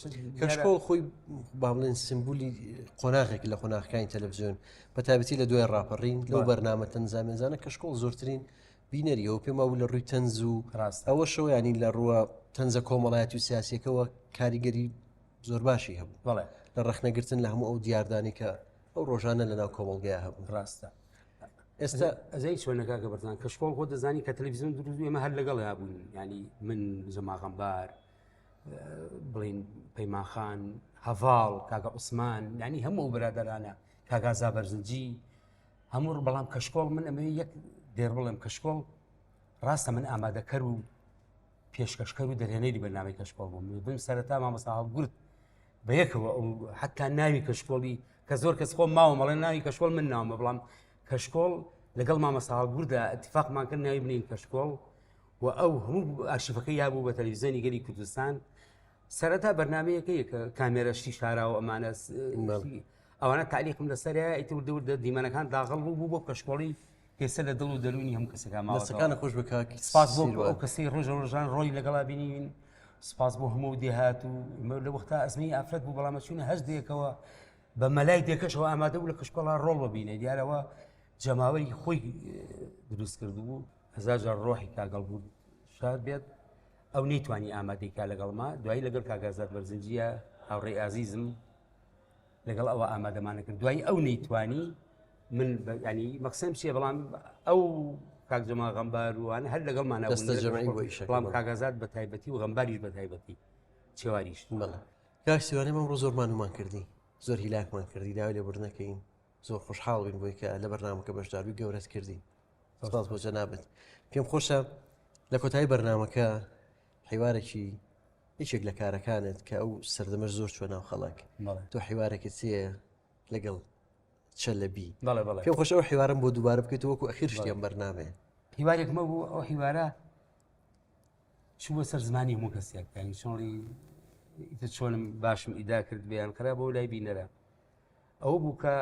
Speaker 1: کەشکۆڵ خۆی با بڵێن سمبولی قۆناغێک لە قۆناغەکانی تەلەڤزیۆن بە تایبەتی لە دوای ڕاپەڕین لەو بەرنامە تەنزامێزانە کەشکۆڵ زۆرترین بینەریەوە پێم وابوو لە ڕووی تەنز و
Speaker 2: ڕاست
Speaker 1: ئەوەشەوە ینی لە ڕووە تەنزە کۆمەڵایەتی و سیاسیەکەوە کاریگەری زۆر باشی هەبوو
Speaker 2: بەڵێ
Speaker 1: لە ڕەخنەگرتن لە هەموو ئەو دیاردانی کە ئەو ڕۆژانە لە ناو کۆمەڵگەیا هەبوو
Speaker 2: ڕاستە
Speaker 1: ئێستا
Speaker 2: ئەزای چۆنە کاکە بەرزان کەشکۆڵ خۆ دەزانی کە تەلەڤیزیۆن دروست بوو ئێمە هەر لەگەڵ هەبووین ینی من زەماغەمبار بڵین پەیماخان هەڤاڵ کاکە عوسمان ینی هەموو ئەو برادەرانە کاگازا بەرزنجی هەموو بەڵام کەشکۆڵ من ئەمە یەک دێر بڵێم کەشکۆڵ ڕاستە من ئامادەکەر و پێشکەشکەر و دەرهێنەری بەرنامەی کەشکۆڵ بووم بم سەرەتا مامۆستا هەڵگورد. بە یەکەوە ئەو حتا ناوی کەشکۆڵی کە زۆر کەس خۆم ماوە مەڵێ ناوی کەشکۆڵ من ناومە بەڵام کەشکۆڵ لەگەڵ مامەسا هەڵگوردا اتفاقمان کرد ناوی بنین کەشکۆڵ و ئەو هەموو ئارشیفەکەی یابوو بە تەلەڤیزیۆنی گەلی کوردستان سەرەتا بەرنمەیەکەیە کە کامێرە شتی شاراوە ئەمانە ئەوانە تعلیقم لەسەر ئیتر وردە وردە دیمەنەکان داغڵ بوو بوو بۆ کەشکۆڵی پێسە لە دڵ و دەروونی هەموو کەسەکە
Speaker 1: ماوەکانە خۆش بکات
Speaker 2: سپاس بۆ ئەو کەسی ڕۆژە ڕۆژان ڕۆی لەگەڵا بینین سپاس بۆ هەموو دێهات و لە وەختا ئەزمی ئافرەت بوو بەڵامە چوونە هەست دێکەوە بە مەلای دێکەشەوە ئامادە بوو لە کەشکۆڵا ڕۆڵ ببینێ دیارەوە جەماوەری خۆی دروست کردبوو هەزار جار ڕۆحی کاک هەڵگورد شاد بێت ئەو نەیتوانی ئامادەی کا لەگەڵما دوایی لەگەڵ کاک ئازاد بەرزنجیە هاوڕێی ئازیزم لەگەڵ ئەوە ئامادەمانە کرد دوایی ئەو نەیتوانی من ینی مەقسەم چیە بەڵام ئەو کاک جەما غەمبار وانە هەر لەگەڵمانە بەڵام کاک ئازاد بە تایبەتی و غەمباریش بە تایبەتی چێواریش
Speaker 1: بەڵێ کاک سیوانێ ئەمڕۆ زۆر مانومان کردی زۆر هیلاکمان کردی داوای لێبوردنەکەین زۆر خۆشحاڵ بین بۆی کە لە بەرنامەکە بەشداربووی گەورەت کردین سپاس بۆ جەنابت پێم خۆشە لە کۆتایی بەرنمەکە حیوارێکی یەکێک لە کارەکانت کە ئەو سەردەمەش زۆر چوە ناو خەڵک تۆ حیوارێکی چیە لەگەڵ چەلەبی پێم خۆش ئەو حیوارم بۆ دووبارە بکەیت وەکو ئەخیر شتیان بەرنامەیە
Speaker 2: حیوارێک مەبوو ئەو حیوارە چووە سەر زمانی هەموو کەسێک یانی چۆنی ئیتر چۆنم باشم ئیدا کرد بێیان خرا بۆ لای بینەرە ئەوە بوو کە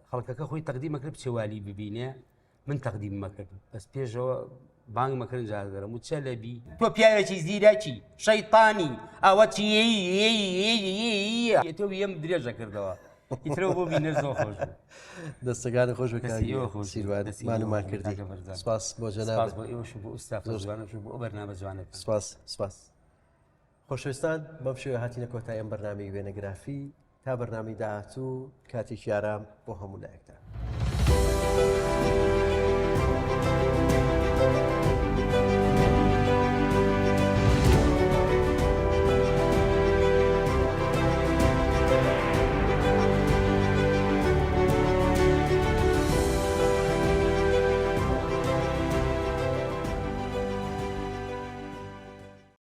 Speaker 2: خەڵکەکە خۆی تەقدیمە کرد بچێ والی ببینێ من تەقدیم مەکرد بەس پێشەوە بانگ مەکردن جار دەرم و چەلەبی تۆ پیاوێکی زیرەکی شەیتانی ئەوە چی تۆ یەم درێژە کردەوە ئیترەوە بۆ بینەر زۆر خۆش بوو.
Speaker 1: دەستەکانت خۆش بێت کاک سیروان مانومان کردی سپاس بۆ جەنابت
Speaker 2: سپاس بۆ ئێوەش و بۆ ئوستاد جوانەش و بۆ ئەو بەرنامە جوانەتان
Speaker 1: سپاس سپاس خۆشەویستان بەم شێوە هاتینە کۆتایی ئەم بەرنامەی وێنەگرافی تا بەرنامەی داهاتوو کاتێکی ئارام بۆ هەموو لایەکتان.